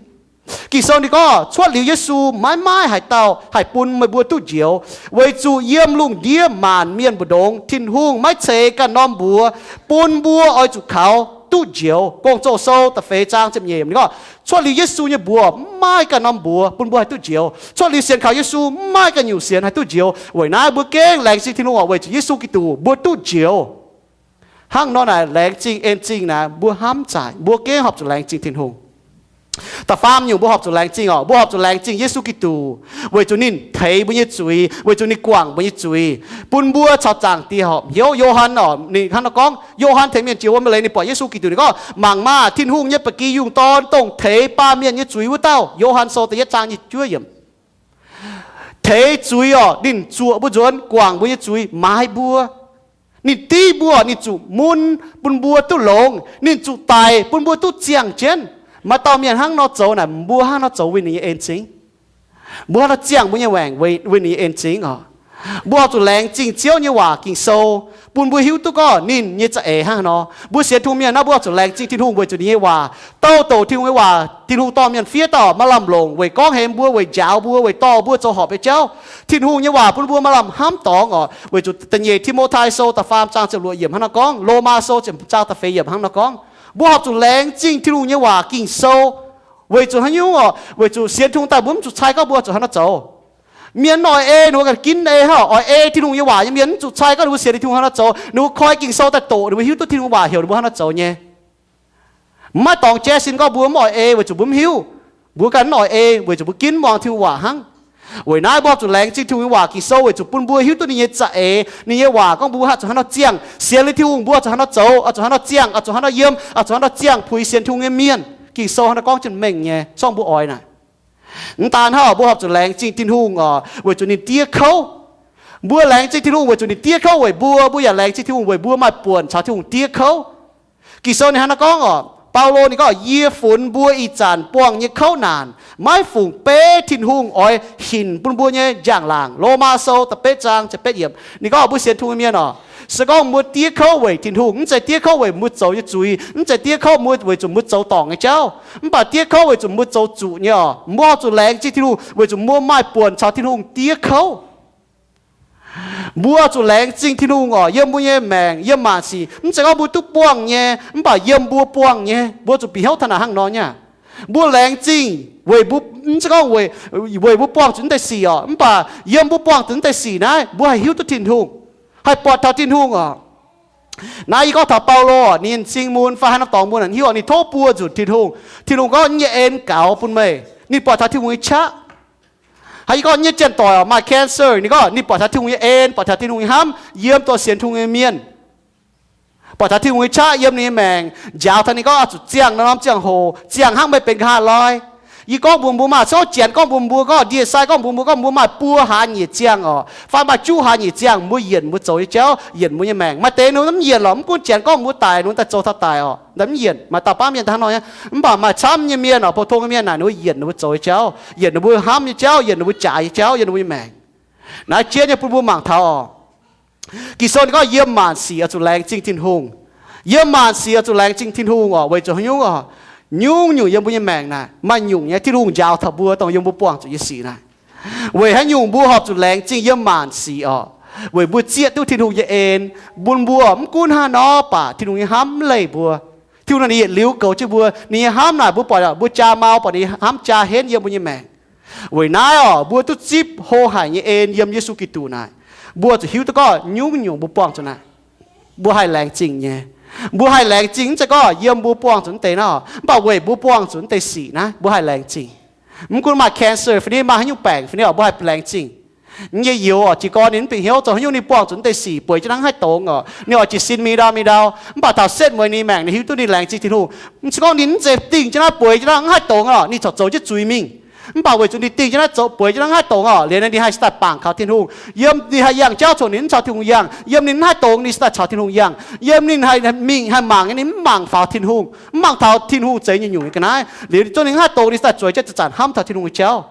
Ging-Sou ninh gorngv, cuotv liuz Yesu maiv maaih haaix dauh haih bun meih mbuo duqv njoux, weic zuqc yiem lungh ndiev maanc mienh mbu'ndongx Tin-Hungh maiv ceix ganh norm mbuox bun mbuo oix zuqc kaux duqv njoux. Gong-Zoh Sou da'feix zaang ziepc nyeic yiemc ninh gorngv, cuotv liuz Yesu nyei mbuox maiv maaih ganh norm mbuox bun mbuo haih duqv njoux. Cuotv liuz sienx kaux Yesu maiv maaih ganh nyungc sienx haih duqv njoux. Weic naaiv mbuo gengh laengz zingh Tin-Hungh oc, weic zuqc Yesu Giduc mbuo duqv njoux. Hnangv nor naaic laengz zingh en zingh naaic mbuo hnamv zaaic, mbuo gengh horpc zuqc laengz zingh Tin-Hungh. Da'faam nyungc mbuo horpc zuqc laengz zingh oc, mbuo horpc zuqc laengz zingh Yesu Giduc, weic zuqc ninh teix mbuo nyei zuiz, weic zuqc ninh guangc mbuo nyei zuiz, bun mbuo caux Zaangc Diex horpc hnyouv. Yo^han oc, ninh hnangv nor gorngv, Yo^han tengx mienh jiex wuom leiz ninh buatc Yesu Giduc, ninh gorngv, mangc maah! Tin-Hungh nyei ba'gi yungh dorn, dongh teix baamh mienh nyei zuiz wuov dauh. Yo^han Sou da'yietv zaang nyic juov yiemc. Teix zuiz oc, ninh zuoqc mbuo nzuonx, guangc mbuo nyei zuiz, maaiz mbuo. Ninh div mbuo, ninh zuqc mun bun mbuo duqv longx, ninh zuqc daic bun mbuo duqv ziangh jienv. Maaih dauh mienh hnangv nor zoux naaic, mbuo hnangv nor zoux weic ninh nyei en zingh. Mbuo hnangv nor ziangh mbuo nyei maengc weic ninh nyei en zingh oc. Mbuo horpc zuqc laengz zingh Ziouv nyei waac Ging-Sou, bun mbuo hiuv duqv gorngv ninh nyei za'eix hnangv haaix nor. Mbuo sienx Tin-Hungh mienh naaiv, mbuo horpc zuqc laengz zingh Tin-Hungh weic zuqc ninh nyei waac. Dauh douc Tin-Hungh nyei waac, Tin-Hungh dorh mienh fiev dauh maiv lamh longc weic gorngv hemx mbuo, weic njaaux mbuo, weic dorh mbuo zoux horpc nyei jauv. Tin-Hungh nyei waac bun mbuo maaih lamh hnamv dorngx oc. Weic zuqc da'nyeic Ti^mo^tai Sou da'faam zaang ziepc luoqc yiemc hnangv nor gorngv, Lomaa Sou ziepc zaang da'feix yiemc hnangv nor gorngv, mbuo horpc zuqc laengz zingh Tin-Hungh nyei waac Ging-Sou. Weic zuqc haaix nyungc oc? Weic zuqc sienx Tin-Hungh daaih mbuo mv zuqc cai gorngv mbuo zuqc haaix nor zoux. Mienh mv oix ei, ninh mbuo ganh ginv ei hnangv oc. Oix ei Tin-Hungh nyei waac nyei mienh mv zuqc cai gorngv ninh mbuo sienx Tin-Hungh haaix nor zoux. Ninh mbuo koi Ging-Sou daaih doqc, ninh mbuo hiuv duqv Tin-Hungh waac heuc ninh mbuo haaix nor zoux nyei. Mv maaih dorngx jaiv sin gorngv mbuo mv oix ei weic zuqc mbuo mv hiuv. Mbuo ganh mv oix ei weic zuqc mbuo ginv muangx Tin-Hungh waac hnangv. Weic naaiv mbuo zuqc laengz zingh Tin-Hungh nyei waac Ging-Sou weic zuqc bun mbuo hiuv duqv ninh nyei za'eix, ninh nyei waac gorngv mbuo haih zuqc haaix nor ziangh, sienx liuz Tin-Hungh mbuo zuqc haaix nor zoux, zuqc haaix nor ziangh, zuqc haaix nor yiem, zuqc haaix nor ziangh puix sienx Tin-Hungh nyei mienh. Ging-Sou haaix nor gorngv jienv mengh nyei, zorngv mbuo oix naaic. Mv daan hnangv, mbuo horpc zuqc laengz zingh Tin-Hungh oc, weic zuqc ninh diev kouv. Mbuo laengz zingh Tin-Hungh weic zuqc ninh diev kouv weic mbuo. Mbuo yaac laengz zingh Tin-Hungh weic mbuo maaih buonc caux Tin-Hungh diev kouv. Ging-Sou ninh hnangv naaiv gorngv oc, Baulo ninh gorngv, yie funx mbuo ih zanc buangh nyei kouv naanc maiv fungc beiv Tin-Hungh oix hinc bun mbuo nyei njang-laangc. Lomaa Sou da'betv zaang ziepc betv yiemc. Ninh gorngv mbuo sienx Tin-Hungh mienh oc, se gorngv mbuo diev kouv weic Tin-Hungh, mv zeiz diev kouv weic mbuo zoux nyei zuiz, mv zeiz diev kouv mbuo weic zuqc mbuo zoux dorngc nyei jauv, mv baac diev kouv weic zuqc mbuo zoux zuqc nyei oc. Mbuo zuqc laengz zingh Tin-Hungh weic zuqc mbuo maaih buonc caux Tin-Hungh diev kouv. Mbuo zuqc laengz zingh Tin-Hungh oc, yiem mbuo nyei maengc, yiem maanc sic. Mv zeiz gorngv mbuo duqv buangh nyei, mv baac yiem mbuo buangh nyei. Mbuo zuqc bieqc hnyouv taux naaic hnangv nor nyei. Mbuo laengz zingh weic mbuo, mv zeiz gorngv weic, weic mbuo buangh zuqc naaiv deix sic oc, mv baac yiem mbuo buangh zuqc naaiv deix sic naaiv, mbuo haih hiuv duqv Tin-Hungh, haih buatc taux Tin-Hungh oc. Naaiv yie gorngv taux Baulo, ninh sing mun fai haaix norm dorngx mbuo naaic hiuv oc, ninh tov buo nzunc Tin-Hungh. Tin-Hungh gorngv, yie nyei en gaux bun meih. Ninh buatc taux Tin-Hungh nyei qaqv. Haaix, yie gorngv nyei janx-doic oc, maaih cancer, ninh gorngv ninh buatc taux Tin-Hungh nyei en, buatc taux Tin-Hungh nyei hnamv yiem dorh sienx Tin-Hungh nyei mienh. Buatc taux Tin-Hungh nyei qaqv yiem ninh nyei maengc, njaaux taux ninh gorngv oix zuqc ziangh norm-norm ziangh hoc, ziangh hnangv meih benx nqa'haav loi. Yie gorngv mbuox mbuo maah, se gorngv janx gorngv mbuox mbuo, gorngv ndie-sai gorngv mbuox mbuo, gorngv mbuo maaih buo hlaax nyeic ziangh oc, fai maaih juqv hlaax nyeic ziangh, mbuo yienc mbuo zoux nyei jauv, yienc mbuo nyei maengc. Maaih deix ninh mv yienc lorqc, mv gunv janx gorngv mbuo daic, ninh daaih zoux taux daic oc, ninh mv yienc. Maaih dauh baamh mienh daaih hnangv nor nyei. Mv baac maaih camv nyei mienh oc, pou-tong nyei mienh naaic, ninh mbuo yienc ninh mbuo zoux nyei jauv, yienc ninh mbuo hnamv nyei jauv, yienc ninh mbuo jaaix nyei jauv, yienc ninh mbuo nyei maengc. Naaiv jiex nyei bun mbuo mangc taux oc. Ging-Sou ninh gorngv yiem maanc sic oix zuqc laengz zingh Tin-Hungh. Yiem maanc sic oix zuqc laengz zingh Tin-Hungh oc, weic zuqc haaix nyungc oc? Nyungc-nyungc yiem mbuo nyei maengc naaic maaih nyungc nyei Tin-Hungh njaaux taux mbuo, dongh yiem mbuo buangh zuqc nyei sic naaiv. Weic haaix nyungc mbuo horpc zuqc laengz zingh yiem maanc sic orqc? Weic mbuo zieqv duqv Tin-Hungh nyei en bun mbuo. Mv gunv hnangv nor baac Tin-Hungh nyei hnamv mv leih mbuo. Tin-Hungh naaic ninh yietc liuz goux jienv mbuo. Ninh nyei hnamv naaic mbuo buatc, mbuo jaa mau, buatc ninh hnamv jaa henv yiem mbuo nyei maengc. Weic naaiv orqc, mbuo duqv zipv hlo haic nyei en yiem Yesu Giduc naaic. Mbuo zuqc hiuv duqv gorngv nyungc-nyungc mbuo buangh zuqc naaic, mbuo haih laengz zingh nyei. Mbuo haih laengz zingh mv zeiz gorngv yiem mbuo buangh zuqc naaiv deix nor, mv baac weic mbuo buangh zuqc naaiv deix sic naaiv mbuo haih laengz zingh. Mv gunv maaih cancer fai ni, maaih haaix nyungc baengc fai ni orqc, mbuo haih laengz zingh. Nyei youz orqc, jiez gorn ninh mv bieqc hnyouv zoux haaix nyungc, ninh buangh zuqc naaiv deix sic, bueix jienv naaiv haaix dongz orqc, ninh oix jiez sin mingh ndau mingh ndau. Mv baac taux setv mueiz ninh maengc, ninh hiuv duqv ninh laengz zingh Tin-Hungh. Mv zeiz gorngv ninh mv zeiz dingh jienv naaiv bueix jienv naaiv haaix dongz orqc, ninh corc zoux jienv zuiz mingh. Mv baac weic zuqc ninh dingh jienv naaiv zoux bueix jienv naaiv haaix dongz orqc, liuz ninh haih cingx daaih bangc kaux Tin-Hungh. Yiem ninh haih yangh jauv caux ninh mv caux Tin-Hungh yangh. Yiem ninh mv haih dongz ninh cingx daaih caux Tin-Hungh yangh. Yiem ninh haih mingh haih mangc nyei ninh mv mangc faaux Tin-Hungh, mv mangc taux Tin-Hungh zeix nyungc-nyungc nyei ga'naaiv. Liuz ninh zungv ninh mv haih dongz ninh cingx daaih zueiz jienv zanc-zanc hnamv taux Tin-Hungh nyei jauv.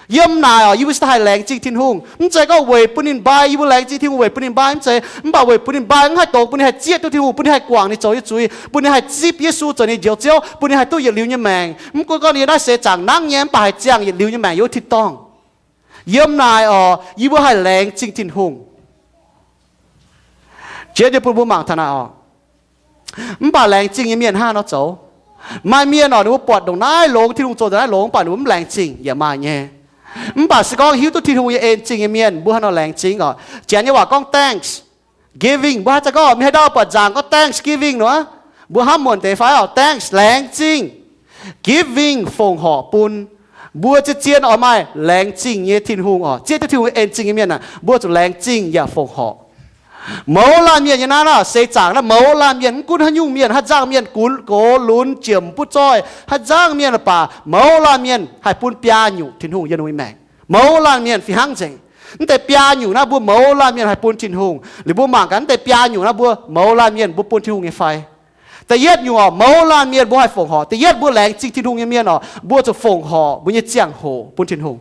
Yiem naaic orqc, yie mbuo cingx daaih haih laengz zingh Tin-Hungh. Mv zeiz gorngv weic bun ninh mbai yie mbuo laengz zingh Tin-Hungh, weic bun ninh mbai mv zeiz, mv baac weic bun ninh mbai mv haih dongz, bun ninh haih zieqv duqv Tin-Hungh, bun ninh haih guangc ninh zoux nyei zuiz, bun ninh haih zipv Yesu zoux ninh njoux Ziouv, bun ninh haih duqv yietc liuz nyei maengc. Mv gunv gorngv ninh yiem naaiv seix zaangc nangv nyei, mv baac haih ziangh yietc liuz nyei maengc yiem wuov tin-dorngh. Yiem naaic orqc, yie mbuo haih laengz zingh Tin-Hungh. Jiex nyei bun mbuo mangc taux naaic orqc. Mv baac laengz zingh nyei mienh hnangv nor zoux. Maaih mienh orqc, ninh mbuo buatc ndongc naaiv longx, Tin-Hungh zoux ndongc naaiv longx, mv baac ninh mbuo mv laengz zingh yaac maaih nyei. Mv baac se gorngv hiuv duqv Tin-Hungh nyei en zingh nyei mienh, mbuo hnangv nor laengz zingh orqc. Janx nyei waac gorngv thanksgiving. Mbuo haaix zanc gorngv mienh haaix dauh buatc nzaangc gorngv thanksgiving nor, mbuo hnamv muonc deix fai orqc, thanks, laengz zingh. Giving, fongc horc bun. Mbuo zien-zien oix maaih laengz zingh nyei Tin-Hungh orqc. Zieqv duqv Tin-Hungh en zingh nyei mienh aah, mbuo zuqc laengz zingh yaac fongc horc. Mouz laanh mienh nyei naaiv nor, seix zaangc naaiv mouz laanh mienh, mv gunv haaix nyungc mienh, haaix nzangc mienh, gunv gox lunx, jiemc butv zoih, haaix nzangc mienh baac mouz laanh mienh haih bun biaa nyungc Tin-Hungh yiem ninh nyei maengc. Mouz laanh mienh fih hnangv nzengc. Mv deix biaa nyungc naaiv mbuo mouz laanh mienh haih bun Tin-Hungh. Liuz mbuo mangc gaax mv deix biaa nyungc naaiv mbuo mouz laanh mienh mbuo bun Tin-Hungh nyei fai. Da'yietv nyungc orqc, mouz laanh mienh mbuo haih fongc horc. Da'yietv mbuo laengz zingh Tin-Hungh nyei mienh orqc, mbuo zuqc fongc horc mbuo nyei ziangh hoc bun Tin-Hungh.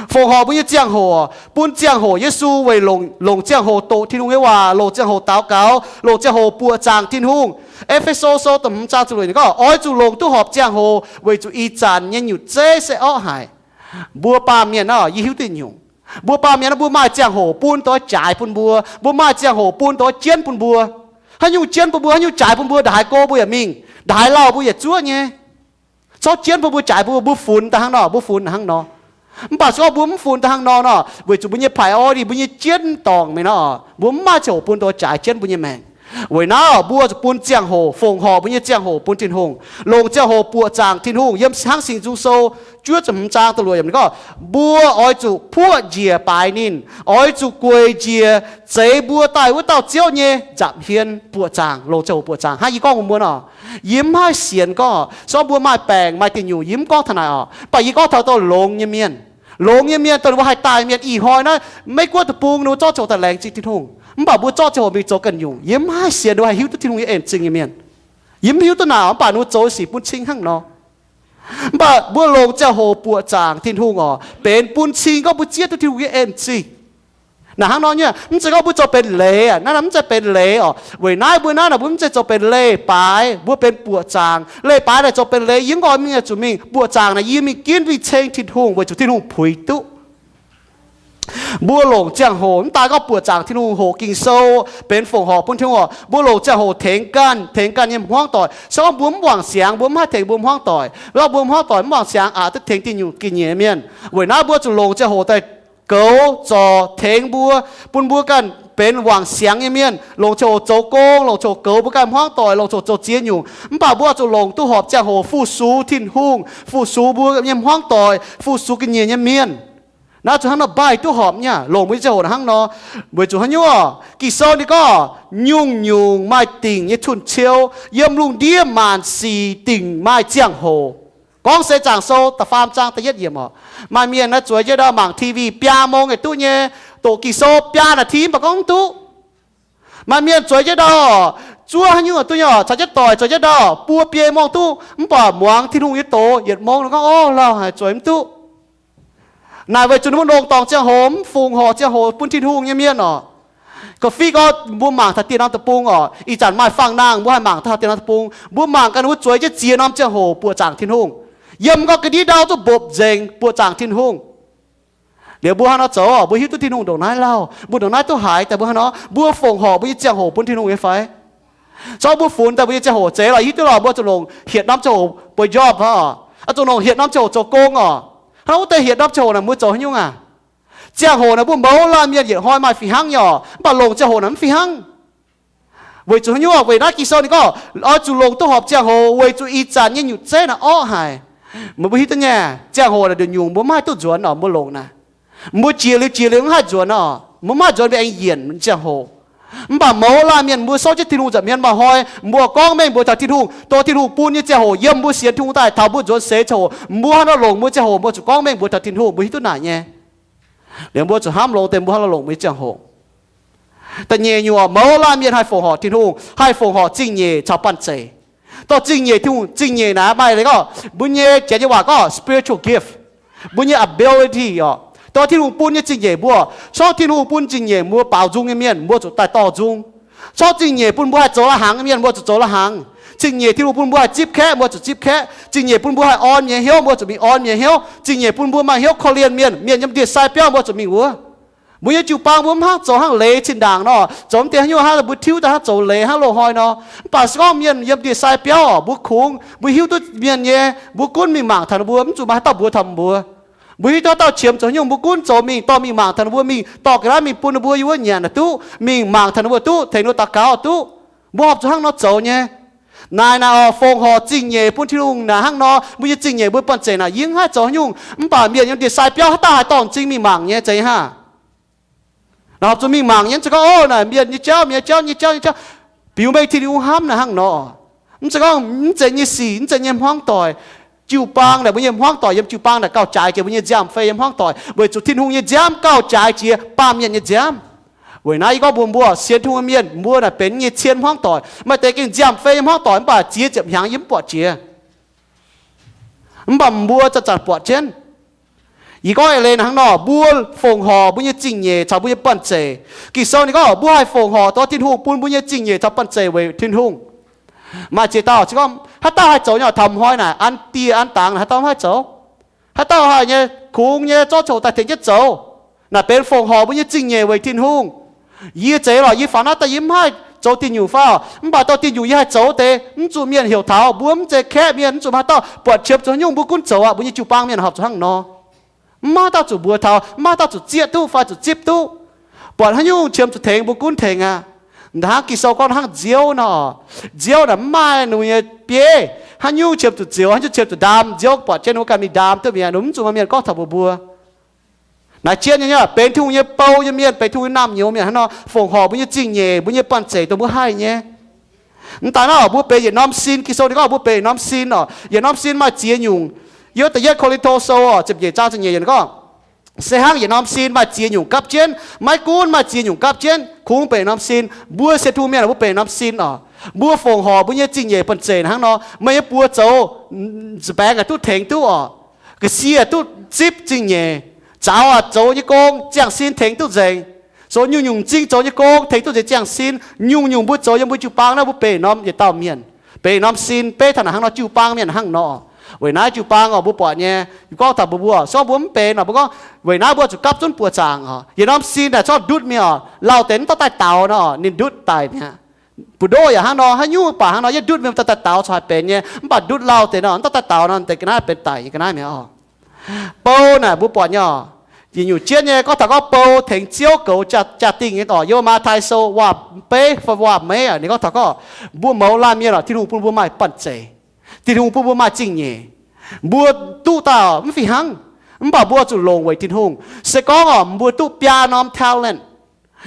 Fongc horc mbuo nyei ziangh hoc orqc, bun ziangh hoc Yesu weic longc, longc ziangh hoc doqc Tin-Hungh nyei waac, longc ziangh hoc daux gaux, longc ziangh hoc buoqc zaangc Tin-Hungh. E^fe^so Sou da'hmz zaang ziepc luoqc ninh gorngv, oix zuqc longc duqv horpc ziangh hoc, weic zuqc ih zanc nyei nyutc zeiv se orqv haic. Mbuo baamh mienh naaiv, yie hiuv duqv nyungc. Mbuo baamh mienh naaiv, mbuo maaih ziangh hoc bun doix jaaix bun mbuo. Mbuo maaih ziangh hoc bun doix jienv bun mbuo. Haaix nyungc jienv bun mbuo, haaix nyungc jaaix bun mbuo, ndongc haaix go mbuo yaac mingh, ndongc haaix lauh mbuo yaac zuov nyei. Corc jienv bun mbuo, jaaix bun mbuo, mbuo funx daaih hnangv nor, mbuo funx hnangv nor. Mv baac se gorngv mbuo mv funx daaih hnangv nor nor, weic zuqc mbuo nyei priority, mbuo nyei jienv dorngc mingh nor, mbuo mv maaih ziangh hoc bun doix jaaix jienv mbuo nyei maengc. Weic naaiv mbuo zuqc bun ziangh hoc, fongc horc mbuo nyei ziangh hoc bun Tin-Hungh, longc ziangh hoc buoqc zaangc Tin-Hungh. Yiem Hnangv Singx Nzung Sou juov ziepc hmz zaang da'luoqc yiemc ninh gorngv, mbuo oix zuqc puoqv njiec baaix ninh, oix zuqc gueic njiec zeix mbuo daaih wuov dauh Ziouv nyei nza'hmien buoqc zaangc, longc ziangh hoc buoqc zaangc. Hnangv yie gorngv bun mbuo nor, yie mv haih sienx gorngv, se gorngv mbuo maaih baengc maaih diuh nyungc, yie mv gorngv taux naaic orqc. Mv baac yie gorngv taux dongh longx nyei mienh. Longx nyei mienh dongh ninh mbuo haih daaih mienh ih hnoi naaiv Meiv Guoqv deic-bung ninh mbuo zorqv ziangh hoc daaih laengz zingh Tin-Hungh. Mv baac mbuo zorqv ziangh hoc mingh zoux ganh nyungc. Yie mv haih sienx ninh mbuo haih hiuv duqv Tin-Hungh nyei en zingh nyei mienh. Yie mv hiuv duqv naaic orqc, mv baac ninh mbuo zoux sic bun cing hnangv nor. Mv baac mbuo longc ziangh hoc buoqc zaangc Tin-Hungh orqc, benx bun cing gorngv mbuo zieqv duqv Tin-Hungh nyei en zingh. Naaic hnangv nor nyei, mv zeiz gorngv mbuo zoux benx leiz aqv. Naaiv mv zeiz benx leiz orqc. Weic naaiv mbuo naaiv naaic mbuo mv zeiz zoux benx leiz-baaix, mbuo benx buoqc zaangc. Leiz-baaix naaic zoux benx leiz, yie mv oix mingh zuqc mingh. Buoqc zaangc naaic yie mingh ginv mingh ceng Tin-Hungh weic zuqc Tin-Hungh puix duqv. Mbuo longc ziangh hoc mv daaih gorngv buoqc zaangc Tin-Hungh, hoqc Ging-Sou, benx fongc horc bun Tin-Hungh orqc. Mbuo longc ziangh hoc tengx ganh, tengx ganh nyei hmuangv doic. Se gorngv mbuo mv wangc siangx, mbuo mv haih tengx mbuo hmuangv doic, lorqc mbuo hmuangv doic mv wangc siangx aqc duqv tengx diuh nyungc ga'nyiec mienh. Weic naaiv mbuo zuqc longc ziangh hoc daaih goux zorc tengx mbuo, bun mbuo ganh benx wangc siangx nyei mienh. Longc ziangh hoc zoux gong, longc ziangh hoc goux mbuo ganh hmuangv doic, longc ziangh hoc zoux ziex nyungc. Mv baac mbuo zuqc longc duqv horpc ziangh hoc fu-sux Tin-Hungh, fu-sux mbuo nyei hmuangv doic, fu-sux ga'nyiec nyei mienh. Naaiv zuqc hnangv nor mbaih duqv horpc nyei, longc mbuo nyei ziangh hoc hnangv nor. Weic zuqc haaix nyungc? Ging-Sou ninh gorngv, nyungc-nyungc maaih dingc nyei cun-ciou, yiem lungh ndiev maanc sic dingc maaih ziangh hoc. Gorngv Seix Zaangc Sou da'faam zaang da'yietv yiemc orqc. Maaih mienh naaiv zueiz jienv ndau mangc TV biaa mong yaac duqv nyei, doqc Ging-Sou biaa นาที mv baac gorngv mv duqv. Maaih mienh zueiz jienv ndau, zuov haaix nyungc duqv nyei orqc, caux jienv doic zueiz jienv ndau buo biei mong duqv, mv baac muangx Tin-Hungh nyei doz yietc mong nor gorngv, orv, lauh haic, zueiz mv duqv. Naaic weic zuqc ninh mbuo longc dorngc ziangh hoc, mv fongc horc ziangh hoc bun Tin-Hungh nyei mienh orqc. Ga'fiev gorngv mbuo mangc taux dieh norm deic-bung oc, ih zanc maaih fangx-nangh mbuo haih mangc taux dieh norm deic-bung. Mbuo mangc ganh mbuo zueiz jienv ziex norm ziangh hoc buoqc zaangc Tin-Hungh. Yiem gorngv ga'ndiev ndau zuqc mbopv nzengc buoqc zaangc Tin-Hungh. Liuz mbuo hnangv nor zoux, mbuo hiuv duqv Tin-Hungh ndongc naaiv lauh, mbuo ndongc naaiv duqv haiz daaih. Mbuo hnangv nor, mbuo fongc horc mbuo nyei ziangh hoc bun Tin-Hungh nyei fai? Zorqv mbuo funx daaih mbuo nyei ziangh hoc zeiz lorqc, hiuv duqv lorqc, mbuo zuqc longc hietc norm ziangh hoc bueix njormh oc, zuqc longc hietc norm ziangh hoc zoux gong oc. Hnangv wuov deix hietc norm ziangh hoc naaic mbuo zoux haaix nyungc aac? Ziangh hoc naaic mbuo mouz laanh mienh yietc hnoi maaih fih hnangv nyei oc, mv baac longc ziangh hoc naaic mv fih hnangv. Weic zuqc haaix nyungc? Weic naaiv Ging-Sou ninh gorngv oix zuqc longc duqv horpc ziangh hoc weic zuqc ih zanc nyei nyutc zeiv naaic orqv haic. Meih mbuo hiuv duqv nyei, ziangh hoc naaic nduqc nyungc mbuo maiv haih duqv nzuonx oc, mbuo longc naaic. Mbuo jiex liuz jiex liuz mv haih nzuonx oc, mbuo mv haih nzuonx weic aengx yienc ziangh hoc. Mv baac mouz laanh mienh mbuo souv jienv Tin-Hungh nza'hmien maaih hnoi, mbuo gorngv mengh mbuox taux Tin-Hungh, dongh Tin-Hungh bun nyei ziangh hoc yiem mbuo sienx Tin-Hungh daaih taux mbuo nzuonx seix ziangh hoc, mbuo hnangv nor longc mbuo ziangh hoc mbuo zuqc gorngv mengh mbuox taux Tin-Hungh, mbuo hiuv duqv naaic nyei. Liuz mbuo zuqc hnamv longx deix mbuo hnangv nor longc mbuo nyei ziangh hoc. Da'nyeic nyungc, mouz laanh mienh haih fongc horc Tin-Hungh, haih fongc horc zingh nyeic caux banh zeic. Dorh zingh nyeic, Tin-Hungh zingh nyeic naaic maaih leiz gorngv mbuo nyei janx nyei waac gorngv spiritual gift, mbuo nyei ability oc. Dorh Tin-Hungh bun nyei zingh nyeic mbuo, corc Tin-Hungh bun zingh nyeic mbuo baaux nzung nyei mienh, mbuo zuqc daaih dorh nzung. Corc zingh nyeic bun mbuo haih zoux la'hnaangx nyei mienh, mbuo zuqc zoux la'hnaangx. Zingh nyeic Tin-Hungh bun mbuo haih zipv kaeqv, mbuo zuqc zipv kaeqv. Zingh nyeic bun mbuo haih orn mienh hnyouv, mbuo zuqc mingh orn mienh hnyouv. Zingh nyeic bun mbuo maaih hnyouv korv-lienh mienh, mienh yiem ndie-sai biauv, mbuo zuqc mingh wuov. Mbuo nyei jiu-baang mbuo mv hnangv zoux hnangv leiz zinh ndaangc nor, zoux mv deix haaix nyungc hnangv mbuo tiuv daaih hnangv zoux leiz hnangv loz-hnoi nor. Mv baac se gorngv mienh yiem ndie-sai biauv oc, mbuo kungx, mbuo hiuv duqv mienh nyei, mbuo gunv mingh mangc taux ninh mbuo, mv zuqc maaih haaix dauh mbuox taux mbuo. Mbuo hiuv duqv haaix dauh qiemx zoux haaix nyungc, mbuo gunv zoux mingh dorh mingh mangc taux ninh mbuo, mingh dorh ga'naaiv mingh bun ninh mbuo yiem wuov nyanc duqv, mingh mangc taux ninh mbuo duqv, tengx ninh mbuo daux gaux duqv. Mbuo horpc zuqc hnangv nor zoux nyei. Naaic naaic oc, fongc horc zingh nyeic bun Tin-Hungh naaic hnangv nor, mbuo nyei zingh nyeic mbuo banh zeic naaic yie mv haih zoux haaix nyungc. Mv baac mienh yiem ndie-sai biauv haaix dauh haih dorh m'zing mingh mangc nyei, zeiz nyei hnangv. Naaic horpc zuqc mingh mangc nyei, mv zeiz gorngv, o, naaic mienh nyei jauv, mienh nyei jauv, nyei jauv, nyei jauv. Biux mengh Tin-Hungh hnamv naaic hnangv nor. Mv zeiz gorngv mv zeiz nyei sic, mv zeiz nyei hmuangv doic. Jiu-baang naaic, mbuo nyei hmuangv doic yiem jiu-baang naaic gauh jaaix jiex mbuo nyei nziaamv fei nyei hmuangv doic, weic zuqc Tin-Hungh nyei nziaamv gauh jaaix jiex baamh mienh nyei nziaamv. Weic naaiv yie gorngv mbuox mbuo, sienx Tin-Hungh nyei mienh, mbuo naaic benx nyei cien hmuangv doic, maaih deix gengh nziaamv fei nyei hmuangv doic, mv baac ziex ziepc hnyangx yie mv buatc jiex. Mv baac mbuo zanc-zanc buatc jienv. Yie gorngv eix leiz naaic hnangv nor, mbuo fongc horc mbuo nyei zingh nyeic caux mbuo nyei banh zeic. Ging-Sou ninh gorngv mbuo haih fongc horc dongh Tin-Hungh bun mbuo nyei zingh nyeic caux banh zeic weic Tin-Hungh. Maaih ziex dauh se gorngv haaix dauh haih zoux nyei, taux m'hnoi naaic an die an dangx naaic haaix dauh mv haih zoux. Haaix dauh haih nyei kungx nyei zorqv coc daaih tengx jienv zoux. Naaic benx fongc horc mbuo nyei zingh nyeic weic Tin-Hungh. Yie zeiz lorqc, yie faaux naaiv daaih yie mv haih zoux diuh nyungc fai oc, mv baac dorh diuh nyungc yie haih zoux deix, mv zuqc mienh heuc taux. Mbuo mv zeiz kaeqv mienh, mv zuqc maaih dauh buatc qiemx zuqc haaix nyungc mbuo gunv zoux aqv. Mbuo nyei jiu-baang mienh horpc zuqc hnangv nor. Mv maaih dauh zuqc mbuox taux, mv maaih dauh zuqc zieqv duqv fai zuqc zipv duqv. Buatc haaix nyungc qiemx zuqc tengx mbuo gunv tengx aqv. Hnangv Ging-Sou gorngv hnangv nziouv nor, nziouv naaic mv maaih ninh nyei bieiv. Haaix nyungc qiemx zuqc zioux, haaix nyungc qiemx zuqc ndaam, nziouv buatc jienv ninh mbuo ganh mingh ndaam duqv mi'aqv. Ninh mv zuqc maaih mienh gorngv taux mbuox mbuo. Naaiv jienv nyei, benx Tin-Hungh nyei bou nyei mienh, benx Tin-Hungh nyei naamh nyouz mienh hnangv nor, fongc horc mbuo nyei zingh nyeic, mbuo nyei banh zeic dongh mbuo haih nyei. Mv daaih naaiv mbuo benx yietc norm sin. Ging-Sou ninh gorngv mbuo benx yietc norm sin oc. Yietc norm sin maaih ziex nyungc. Yiem da'yietv Ko^lin^to Sou oc, ziepc nyeic zaang ziepc nyeic yietc gorngv, se hnangv yietc norm sin maaih ziex nyungc gapv jienv, maiv gunv maaih ziex nyungc gapv jienv, kungx benx yietc norm sin. Mbuo sienx Tin-Hungh mienh mbuo benx yietc norm sin oc. Mbuo fongc horc mbuo nyei zingh nyeic banh zeic hnangv nor, meih nyei buoz zoux nza baengx duqv tengx duqv oc. Ga'sie duqv zipv zingh nyeic. Zaux aqv, zoux nyei gong ziangh sin tengx duqv nzengc. Zoux nyungc-nyungc m'zing zoux nyei gong tengx duqv nzengc ziangh sin. Nyungc-nyungc mbuo zoux yiem mbuo jiu-baang naaiv mbuo benx norm yietc dauh mienh, benx norm sin. Beiv taux naaic hnangv nor, jiu-baang mienh hnangv nor. Weic naaiv jiu-baang oc, mbuo buatc nyei, gorngv taux mbuo, mbuo zorqv mbuo mv benx oc, mbuo gorngv weic naaiv mbuo zuqc gapv zunv buoqc zaangc oc. Yietc norm sin naaic zorqv ndutv mingh oc, lauh deix mv dorh daaih daaux nor, ninh ndutv daic mi'aqv. Buoz-ndoqv yaac hnangv nor, haaix nyungc mv baac hnangv nor, yie ndutv mingh mv dorh daaih daaux corc haih benx nyei. Mv baac ndutv lauh deix nor, mv dorh daaih daaux nor, deix ga'naaiv benx daic nyei ga'naaiv mi'aqv oc. Bou naaic mbuo buatc nyei oc, yietc nyungc jienv nyei gorngv taux gorngv bou tengx ziouv goux jaa-dingh nyei oc. Yiem Matv^tai Sou waac-beiv fai waac-meiv ninh gorngv taux gorngv mbuo mouz laanh mienh oc, Tin-Hungh bun mbuo maaih banh zeic. Tin-Hungh bun mbuo maaih zingh nyeic. Mbuo duqv daaih mv fih hnangv, mv baac mbuo zuqc longc weic Tin-Hungh. Se gorngv oc, mbuo duqv biaa norm talent,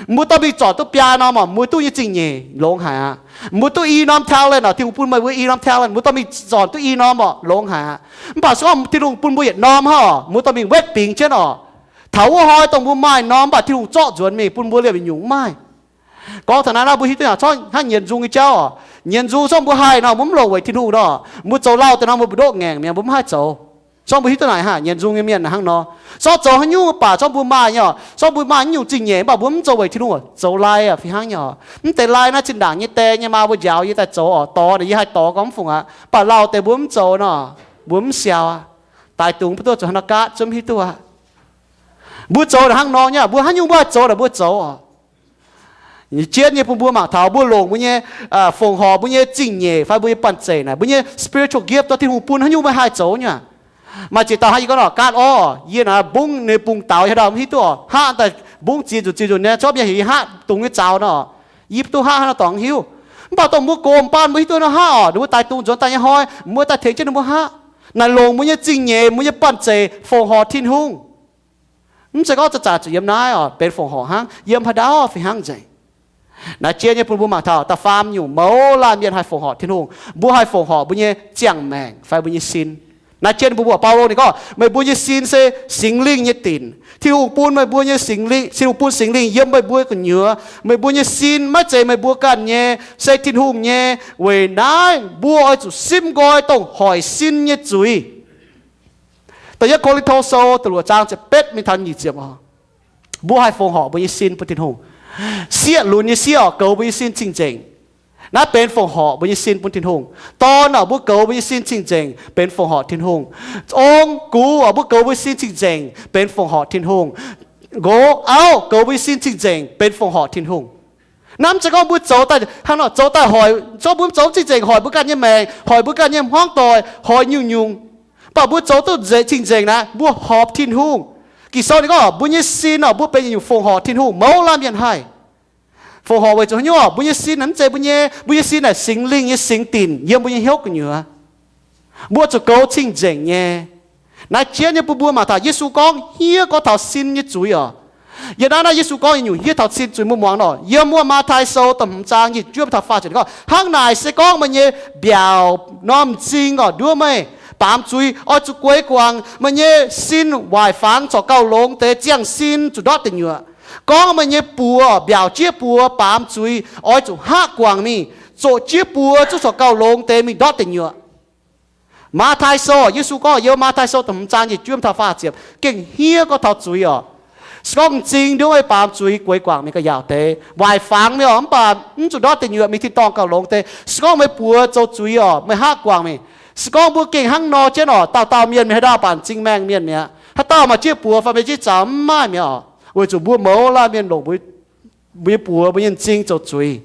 mbuo dorh mingh zornc duqv biaa norm oc, mbuo duqv nyei zingh nyeic longx haic aqv. Mbuo duqv i norm talent oc, Tin-Hungh bun meih mbuo i norm talent, mbuo dorh mingh zornc duqv i norm oc, longx haic aqv. Mv baac se gorngv Tin-Hungh bun mbuo yietc norm hnangv oc, mbuo dorh mingh wetv bingx jienv oc. Taux wuov hnoi dongh mbuo maaih norm, mv baac Tin-Hungh zorqv nzuonx mingh bun mbuo liemh nyungc mv maaih. Gorngv taux naaiv naaiv, mbuo hiuv duqv hnyangx, hnangv nyienx nzung nyei jauv oc. Nyienx nzung zorqv mbuo haih nor, mbuo mv longc weic Tin-Hungh nor, mbuo zoux lauh deix nor, mbuo mbu'ndoqv ngaengc mi'aqv, mbuo mv haih zoux. Zorqv mbuo hiuv duqv naaic hnangv, nyanc nzung nyei mienh hnangv nor. Zorqv zoux haaix nyungc mv baac, zorqv mbuo maaih nyei oc, zorqv mbuo maaih nyungc zingh nyeic mv baac mbuo mv zoux weic Tin-Hungh oc, zoux lai aqv fih hnangv nyei oc. Mv deix lai naaiv zinh ndaangc nyei die nyei maa mbuo njaaux yie daaih zoux oc, dorh naaic yie haih dorh gorngv mv fungc aqv. Mv baac lauh deix mbuo mv zoux nor, mbuo mv siaaux aqv. Daaih dungx mbuo duqv zuqc hnangv nor gaatv, zungv hiuv duqv aqv. Mbuo zoux naaic hnangv nor nyei, mbuo haaix nyungc mbuo haih zoux naaic mbuo zoux oc. Jienv nyei bun mbuo mangc taux mbuo longc mbuo nyei, fongc horc mbuo nyei zingh nyeic fai mbuo nyei banh zeic naaic, mbuo nyei spiritual gift dorh Tin-Hungh bun, haaix nyungc mbuo haih zoux nyei. Maaih ziex dauh hnangv yie gorngv nor, gaatv orv, yie naaic mbungv ninh bungx daux, yie haaix dauh mv hiuv duqv oc, hngaqv daaih mbungv ziex nzunc ziex nzunc nyei, zorqv mienh heuc yie hngaqv dungz nyei zaux nor, yie mv duqv hngaqv, haaix nor dorngx hiuv. Mv baac dongh mbuo gox baan mbuo hiuv duqv nor hngaqv oc, ninh mbuo daix dungz nzuonx daaih nyei hnoi, mbuo daaih tengx jienv ninh mbuo hngaqv. Naaic longc mbuo nyei zingh nyeic, mbuo nyei banh zeic fongc horc Tin-Hungh. Mv zeiz gorngv zanc-zanc zuqc yiem naaiv oc, benx fongc horc hnangv, yiem haaix ndau fih hnangv nzengc. Naaiv jien nyei bun mbuo mangc taux da'faam nyungc mouz laanh mienh haih fongc horc Tin-Hungh. Mbuo haih fongc horc mbuo nyei ziangh maengc fai mbuo nyei sin. Naaiv jien bun mbuo, Baulo ninh gorngv, meih mbuo nyei sin se Singx Lingh nyei dinc. Tin-Hungh bun meih mbuo nyei Singx Lingh, Tin-Hungh bun Singx Lingh yiem meih mbuo gu'nyuoz. Meih mbuo nyei sin maiv zeiz meih mbuo ganh nyei, se Tin-Hungh nyei. Weic naaiv mbuo oix zuqc simv nqoi dongh hoic sin nyei zuiz. Da'yietv Ko^lin^to Sou da'luoqc zaang ziepc betv mingh taux nyic ziepc oc. Mbuo haih fongc horc mbuo nyei sin bun Tin-Hungh. Sieqv lunx nyei sieqv oc, goux mbuo nyei sin cing-nzengc. Naaiv benx fongc horc mbuo nyei sin bun Tin-Hungh. Dorn oc, mbuo goux mbuo nyei sin cing-nzengc, benx fongc horc Tin-Hungh. Ong gux oc, mbuo goux mbuo sin cing-nzengc, benx fongc horc Tin-Hungh. Nqox auv goux mbuo nyei sin cing-nzengc, benx fongc horc Tin-Hungh. Naaiv mv zeiz gorngv mbuo zoux daaih hnangv nor zoux daaih hoic, zorqv mbuo zoux cing-nzengc hoic mbuo ganh nyei maengc, hoic mbuo ganh nyei hmuangv doic, hoic nyungc-nyungc. Mv baac mbuo zoux duqv nzengc cing-nzengc naaiv, mbuo horpc Tin-Hungh. Ging-Sou ninh gorngv mbuo nyei sin oc, mbuo benx nyungc fongc horc Tin-Hungh, mouz laanh mienh haih. Fongc horc weic zuqc haaix nyungc oc? Mbuo nyei sin naaic mv zeiz mbuo nyei. Mbuo nyei sin naaic Singx Lingh nyei singx dinc yiem mbuo nyei hnyouv gu'nyuoz. Mbuo zuqc goux cing-nzengc nyei. Naaiv jien nyei bun mbuo mangc taux Yesu gorngv hniev gorngv taux sin nyei zuiz oc. Yiem naaiv naaiv Yesu gorngv nyungc hniev taux sin zuiz mbuo muangx nor, yiem wuov Matv^tai Sou da'hmz zaang nyic juov taux faah ziepc gorngv, hnangv naaic se gorngv meih nyei mbiaauc norm m'zing oc nduov meih baamz zuiz, oix zuqc gueix guangc. Meih nyei sin waaic fangx corc gauh longx deix, ziangh sin zuqc ndortv deic nyuoqc. Gorngv meih nyei buoz, mbiaauc jieqv buoz baamz zuiz, oix zuqc hngaqv guangc mingh, zoqc jieqv buoz zungv corc gauh longx deix mingh ndortv deic nyuoqc. Matv^tai Sou, Yesu gorngv yiem Matv^tai Sou da'hmz zaang nyic juov taux faah ziepc gengh hniev gorngv taux zuiz oc. Se gorngv m'zing nduov meih baamz zuiz, gueix guangc mingh ga'yaauc deix. Waaic fangx meih oc, mv baac mv zuqc ndortv deic nyuoqc, mingh tin-dorngh gauh longx deix. Se gorngv meih buoz zoux zuiz oc, meih hngaqv guangc mingh. Se gorngv mbuo gengh hnangv nor jienv oc, dauh dauh mienh mingh haaix dauh baac m'zing maengh mienh mi'aqv. Haaix dauh maaih jieqv buoz fai maaih jieqv zaux mv maaih mi'aqv oc, weic zuqc mbuo mouz laanh mienh longc mbuo nyei buoz, mbuo nyei m'zing zoux zuiz.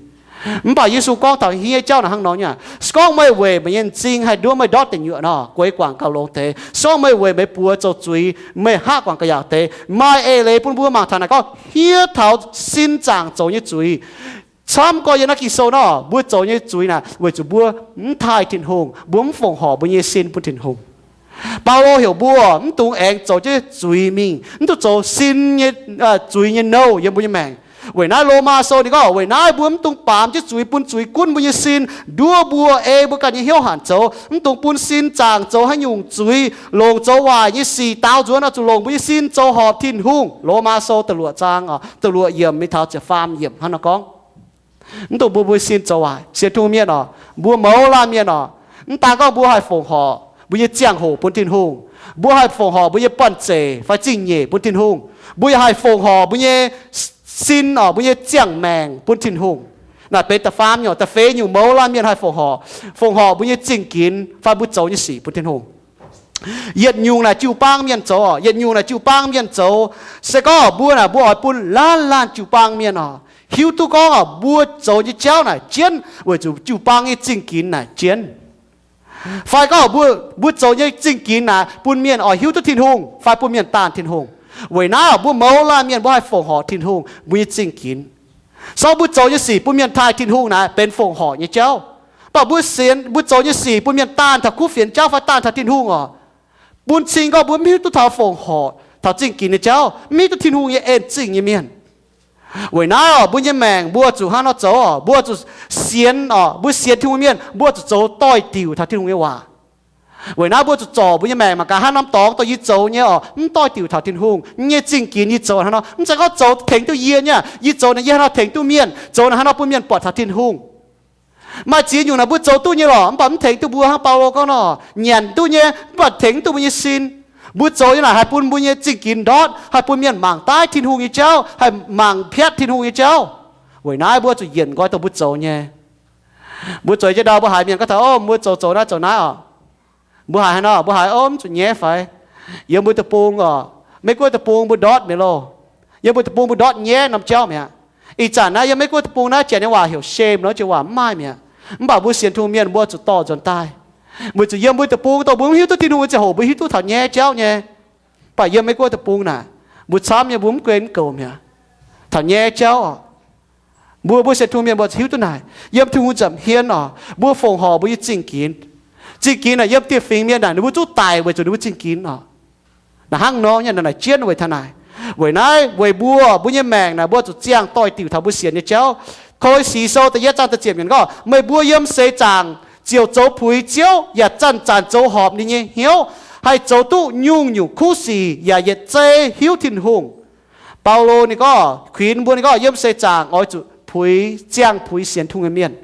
Mv baac Yesu gorngv taux hniev jauv naaic hnangv nor nyei aqv. Se gorngv meih weic meih nyei m'zing haih nduov meih ndortv deic nyuoqc nor, gueix guangc gauh longx deix. Se gorngv meih weic meih buoz zoux zuiz, meih hngaqv guangc ga'yaauc deix. Maaih eix leiz bun mbuo mangc taux naaic gorngv hniev taux sin zaangc zoux nyei zuiz. Camv gorx yiem naaiv Ging-Sou nor, mbuo zoux nyei zuiz naaic weic zuqc mbuo mv taaih Tin-Hungh, mbuo mv fongc horc mbuo nyei sin bun Tin-Hungh. Baulo heuc mbuo mv dungx aengx zoux jienv zuiz mingh, mv dungx zoux sin nyei, zuiz nyei nouh yiem mbuo nyei maengc. Weic naaiv Lomaa Sou ninh gorngv, weic naaiv mbuo mv dungx baamz jienv zuiz, bun zuiz gunv mbuo nyei sin, nduov mbuo, ei mbuo ganh nyei hnyouv hanc zoux. Mv dungx bun sin zaangc zoux haaix nyungc zuiz, longc zoux waaic nyei sic daaux nzuonx oix zuqc longc mbuo nyei sin zoux horpc Tin-Hungh. Lomaa Sou da'luoqc zaang, da'luoqc yiemc mingh taux ziepc faam yiemc hnangv naaiv gorngv. Mv dungx bun mbuo sin zoux waaic. Sienx Tin-Hungh mienh oc, mbuo mouz laanh mienh oc, mv daan gorngv mbuo haih fongc horc mbuo nyei ziangh hoc bun Tin-Hungh, mbuo haih fongc horc mbuo nyei banh zeic fai zingh nyeic bun Tin-Hungh, mbuo yaac haih fongc horc mbuo nyei sin oc, mbuo nyei ziangh maengc bun Tin-Hungh. Naaic benx da'faam nyungc. Da'feix nyungc mouz laanh mienh haih fongc horc, fongc horc mbuo nyei zingh ginx fai mbuo zoux nyei sic bun Tin-Hungh. Yietc nyungc naaic jiu-baang mienh zoux oc, yietc nyungc naaic jiu-baang mienh zoux. Se gorngv mbuo naaic mbuo oix bun laanh laanh jiu-baang mienh oc hiuv duqv gorngv oc, mbuo zoux nyei jauv naaic jienv weic zuqc jiu-baang nyei zingh ginx naaic jienv. Fai gorngv mbuo, mbuo zoux nyei zingh ginx naaic bun mienh oix hiuv duqv Tin-Hungh fai bun mienh daanh Tin-Hungh. Weic naaiv mbuo mouz laanh mienh mbuo haih fongc horc Tin-Hungh mbuo nyei zingh ginx. Se gorngv mbuo zoux nyei sic bun mienh taaih Tin-Hungh naaic benx fongc horc nyei jauv. Mv baac mbuo sienx, mbuo zoux nyei sic bun mienh daanh taux kuv fienx jauv fai daanh taux Tin-Hungh oc, bun cing gorngv mbuo mv hiuv duqv taux fongc horc taux zingh ginx nyei jauv, mv hiuv duqv Tin-Hungh nyei en zingh nyei mienh. Weic naaiv oc, mbuo nyei maengc mbuo zuqc hnangv nor zoux oc, mbuo zuqc sienx oc, mbuo sienx Tin-Hungh mienh mbuo zuqc zoux doix-diuc taux Tin-Hungh nyei waac. Weic naaiv mbuo zuqc zorc mbuo nyei maengc mangc gaax hnangv norm dorngx dongh yie zoux nyei oc, mv doix-diuc taux Tin-Hungh. Yie nyei zingh ginx yie zoux hnangv nor, mv zeiz gorngv zoux tengx duqv yie nyei, yie zoux naaic yie hnangv nor tengx duqv mienh, zoux naaic hnangv nor bun mienh buatc taux Tin-Hungh. Maaih ziex nyungc naaic mbuo zoux duqv nyei lorqc, mv baac mv tengx duqv mbuo hnangv Baulo gorngv nor, nyanc duqv nyei, mv baac tengx duqv mbuo nyei sin. Mbuo zoux nyei naaic haih bun mbuo nyei zingh ginx ndortv, haih bun mienh mangc daaih Tin-Hungh nyei jauv, haih mangc piatv Tin-Hungh nyei jauv. Weic naaiv mbuo zuqc yienc nqoi dongh mbuo zoux nyei. Mbuo zoux jienv ndau mbuo haiz mienh gorngv taux, o, mbuo zoux zoux naaiv zoux naaiv oc. Mbuo haiz haaix nor? Mbuo haiz, o, mv zuqc nyaiv fai? Yiem mbuo deic-bung oc, Meiv-Guoqv deic-bung mbuo ndortv mi'aqv loh. Yiem mbuo deic-bung mbuo ndortv nyaiv norm jauv mi'aqv. Ih zanc naaiv yiem Meiv-Guoqv deic-bung naaiv janx nyei waac heuc shame nor, jiex waac mv maaih mi'aqv. Mv baac mbuo sienx Tin-Hungh mienh mbuo zuqc dorh nzuonx daaih. Weic zuqc yiem mbuo deic-bung dongh mbuo mv hiuv duqv Tin-Hungh nyei ziangh hoc mbuo hiuv duqv taux nyaiv jauv nyei. Mv baac yiem Meiv-Guoqv deic-bung naaic mbuo camv nyei, mbuo mv guen mv goux mi'aqv. Taux nyaiv jauv oc. Mbuo, mbuo sienx Tin-Hungh mienh mbuo hiuv duqv naaic, yiem Tin-Hungh nza'hmien oc, mbuo fongc horc mbuo nyei zingh ginx. Zingh ginx naaic yiem dieh fingx mienh naaic ninh mbuo zungv daic weic zuqc ninh mbuo zingh ginx oc. Naaic hnangv nor nyei, naaic jienv weic taux naaic. Weic naaiv weic mbuo, mbuo nyei maengc naaic mbuo zuqc ziangh doix-diuc taux mbuo sienx nyei jauv. Ko^li^si Sou da'yietv zaang da'ziepc yiemc gorngv, meih mbuo yiem seix zaangc ziouc zoux puix Ziouv yaac zanc-zanc zoux horpc ninh nyei hnyouv, haih zoux duqv nyungc-nyungc kuv sic yaac yietc zei hiuv Tin-Hungh. Baulo ninh gorngv, kuinx mbuo ninh gorngv yiem seix zaangc oix zuqc puix, ziangh puix sienx Tin-Hungh nyei mienh.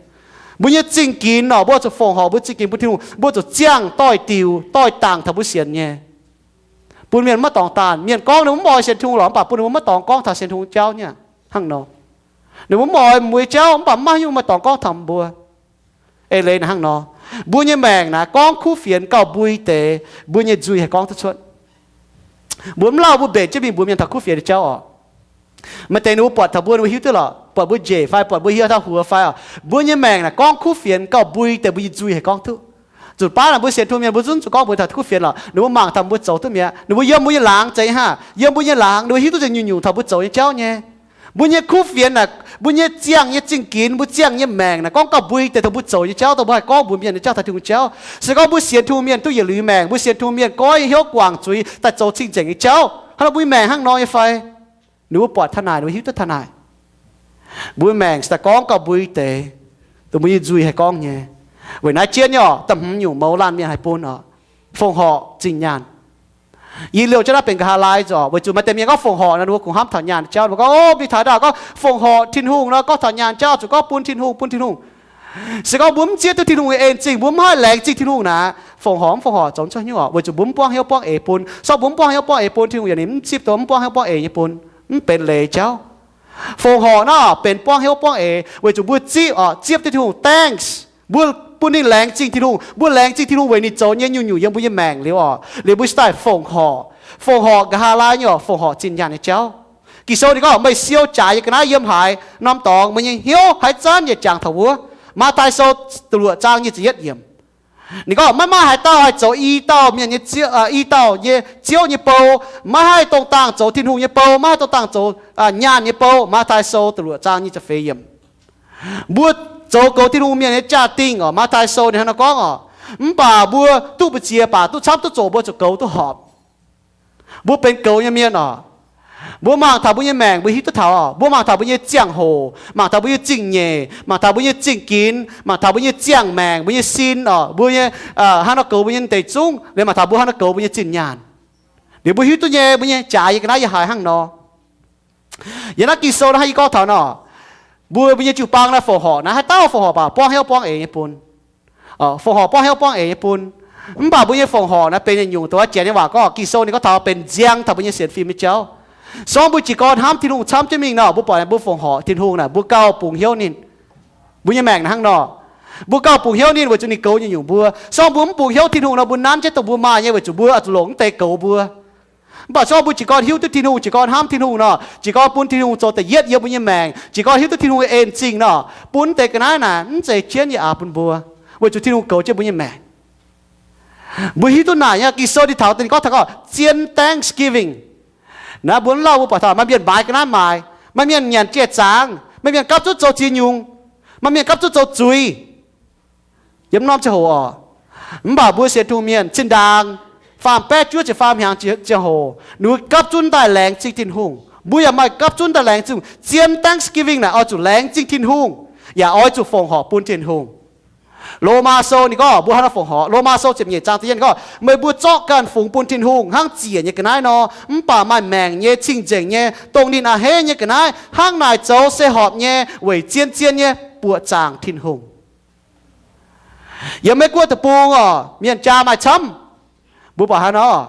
Mbuo nyei zingh ginx oc, mbuo zuqc fongc horc mbuo zingh ginx bun Tin-Hungh, mbuo zuqc ziangh doix-diuc doix dangc taux mbuo sienx nyei. Bun mienh maiv dorngx daanh. Mienh gorngv ninh mbuo mv oix sienx Tin-Hungh lorqc, mv baac bun ninh mbuo maiv dorngx gorngv taux sienx Tin-Hungh jauv nyei hnangv nor. Ninh mbuo mv oix mueiz jauv, mv baac mv maaih haaix nyungc maaih dorngx gorngv taux mbuo. Eix leiz naaic hnangv nor, mbuo nyei maengc naaic gorngv kuv fienx gauh mbui deix, mbuo nyei nzuih haih gorngv duqv cuotv. Mbuo mv lauh mbuo mbenc jienv mingh mbuox mienh taux kuv fienx nyei jauv oc. Maaih deix ninh mbuo buatc taux mbuo, ninh mbuo hiuv duqv lorqc, buatc mbuo njiec fai buatc mbuo hiuv taux huox fai oc, mbuo nyei maengc naaic gorngv kuv fienx gauh mbui deix, mbuo nyei nzuih haih gorngv duqv. Zuqc baav naaic mbuo sienx Tin-Hungh mienh mbuo zungv zuqc gorngv mbuox taux kuv fienx lorqc. Ninh mbuo mangc taux mbuo zoux duqv mi'aqv. Ninh mbuo yiem mbuo nyei laangz zeiz hnangv, yiem mbuo nyei laangz ninh mbuo hiuv duqv ziex nyungc-nyungc taux mbuo zoux nyei jauv nyei. Mbuo nyei kuv fienx naaic, mbuo nyei ziangh nyei zingh ginx, mbuo ziangh nyei maengc naaic gorngv gauh mbui deix taux mbuo zoux nyei jauv, dongh mbuo haih gorngv mbuox mienh nyei jauv taux Tin-Hungh jauv. Se gorngv mbuo sienx Tin-Hungh mienh duqv yietc liuz maengc, mbuo sienx Tin-Hungh mienh goiv nyei hnyouv guangc zuiz daaih zoux cing-nzengc nyei jauv, hnangv nor mbuo nyei maengc hnangv nor nyei fai? Ninh mbuo buatc taux naaic, ninh mbuo hiuv duqv taux naaic. Mbuo maengc se daaih gorngv gauh mbui deix, dongh mbuo nyei nzuih haih gorngv nyei. Weic naaiv jienv nyei oc, da'hmz nyungc mouz laanh mienh haih bun oc, fongc horc zinh nyaanh. Yie liouh jienv naaiv benx nqa'haav laai nzorc, weic zuqc maaih deix mienh gorngv fongc horc nor, ninh mbuo kungx hnamv taux nyaanh jauv. Ninh mbuo gorngv, o, mingh taux ndau gorngv fongc horc Tin-Hungh nor, gorngv taux nyaanh jauv zuqc gorngv bun Tin-Hungh, bun Tin-Hungh. Se gorngv mbuo mv zieqv duqv Tin-Hungh nyei en zingh, mbuo mv haih laengz zingh Tin-Hungh naaic, fongc horc mv fongc horc zoux mv cuotv hnyouv oc, weic zuqc mbuo mv buangv hnyouv buangv eix bun. Se gorngv mbuo mv buangv hnyouv buangv eix bun, Tin-Hungh yaac ninh mv zipv dongh mv buangv hnyouv buangv eix nyei bun, mv benx leiz jauv. Fongc horc naaiv benx buangv hnyouv buangv eix, weic zuqc mbuo zipv oc, zipv duqv Tin-Hungh thanks. Mbuo bun ninh laengz zingh Tin-Hungh. Mbuo laengz zingh Tin-Hungh weic ninh zoux nyei nyungc-nyungc yiem mbuo nyei maengc liuz oc, liuz mbuo cingx daaih fongc horc. Fongc horc nqa'haav laai nyei oc, fongc horc zinh nyaanh nyei jauv. Ging-Sou ninh gorngv, meih siou jaaix nyei ga'naaiv yiem haaix norm dorngx, meih nyei hnyouv haaix zanc yaac jangx taux wuov. Matv^taai Sou da'luoqc zaang nyic ziepc yietv yiemc. Ninh gorngv, maiv maaih haaix dauh haih zoux i dauh mienh nyei ziouv, i dauh nyei ziouv nyei bou. Maiv haih dongh dangh zoux Tin-Hungh nyei bou, maiv haih dongh dangh zoux nyaanh nyei bou. Matv^taai Sou da'luoqc zaang nyic ziepc feix yiemc. Mbuo zoux goux Tin-Hungh mienh nyei jaa-dingh oc, Matv^taai Sou ninh hnangv naaiv gorngv oc. Mv baac mbuo duqv mbu'ziex baac duqv camv duqv zoqc mbuo zuqc goux duqv horpc. Mbuo benx goux nyei mienh oc. Mbuo mangc taux mbuo nyei maengc mbuo hiuv duqv taux oc. Mbuo mangc taux mbuo nyei ziangh hoc, mangc taux mbuo nyei zingh nyeic, mangc taux mbuo nyei zingh ginx, mangc taux mbuo nyei ziangh maengc, mbuo nyei sin oc, mbuo nyei hnangv nor goux mbuo nyei deic zungv, liemh mangc taux mbuo hnangv nor goux mbuo nyei zinh nyaanh. Liuz mbuo hiuv duqv nyei mbuo nyei jaaix nyei ga'naaiv yiem haaix hnangv nor. Yiem naaiv Ging-Sou naaiv yie gorngv taux nor, mbuo, mbuo nyei jiu-baang naaiv fongc horc naaiv haaix dauh fongc horc baac buangv hnyouv buangv eix nyei bun. Fongc horc buangv hnyouv buangv eix nyei bun. Mv baac mbuo nyei fongc horc naaiv benx nyungc-nyungc dongh wuov Janx nyei waac gorngv, Ging-Sou ninh gorngv taux benx nziang taux mbuo nyei sienx fim nyei jauv. Se gorngv mbuo jiez gorn hnamv Tin-Hungh camv jienv mingh nor, mbuo buatc mbuo fongc horc Tin-Hungh naaic, mbuo gauh bungx hnyouv ninh. Mbuo nyei maengc naaic hnangv nor, mbuo gauh bungx hnyouv ninh weic zuqc ninh goux nyungc-nyungc mbuo. Se gorngv mbuo mv bungx hnyouv Tin-Hungh nor, mbuo nanv jienv dongh mbuo maaih nyei weic zuqc mbuo oix zuqc longc mv deix goux mbuo. Mv baac se gorngv mbuo jiez gorn hiuv duqv Tin-Hungh, jiez gorn hnamv Tin-Hungh nor, jiez gorn bun Tin-Hungh zoux da'yietv yiem mbuo nyei maengc, jiez gorn hiuv duqv Tin-Hungh nyei en-zingh nor, bun deix ga'naaiv naaic mv zeiz jienv yaac aqc bun mbuo, weic zuqc Tin-Hungh goux jienv mbuo nyei maengc. Mbuo hiuv duqv naaic nyei, Ging-Sou ninh taux daaih ninh gorngv taux gorngv zien Thanksgiving. Naaiv mbuo mv lauh mbuo buatc taux maaih mienh maaiz ga'naaiv maaic, maaih mienh nyanc jai-zaangc, maaih mienh gapv zunv zoux ziex nyungc, maaih mienh gapv zunv zoux zuiz. Yiem norm ziangh hoc oc. Mv baac mbuo sienx Tin-Hungh mienh zinh ndaangc faam baeqv juov ziepc faam hnyangx ziangh hoc, ninh mbuo gapv zunv daaih laengz zingh Tin-Hungh. Mbuo yaac maaih gapv zunv daaih laengz zingh. Zien Thanksgiving naaic oix zuqc laengz zingh Tin-Hungh, yaac oix zuqc fongc horc bun Tin-Hungh. Lomaa Sou ninh gorngv mbuo hnangv nor fongc horc. Lomaa Sou ziepc nyeic zaang da'yietv ninh gorngv, meih mbuo zorqv ganh fungx bun Tin-Hungh hnangv ziec nyei ga'naaiv nor, mv baac maaih maengc nyei, cing-nzengc nyei, dongh ninh a'hneiv nyei ga'naaiv. Hnangv naaic zoux se horpc nyei weic zien-zien nyei buoqc zaangc Tin-Hungh. Yiem Meiv-Guoqv deic-bung oc, mienh jaa maaih camv. Mbuo buatc hnangv nor,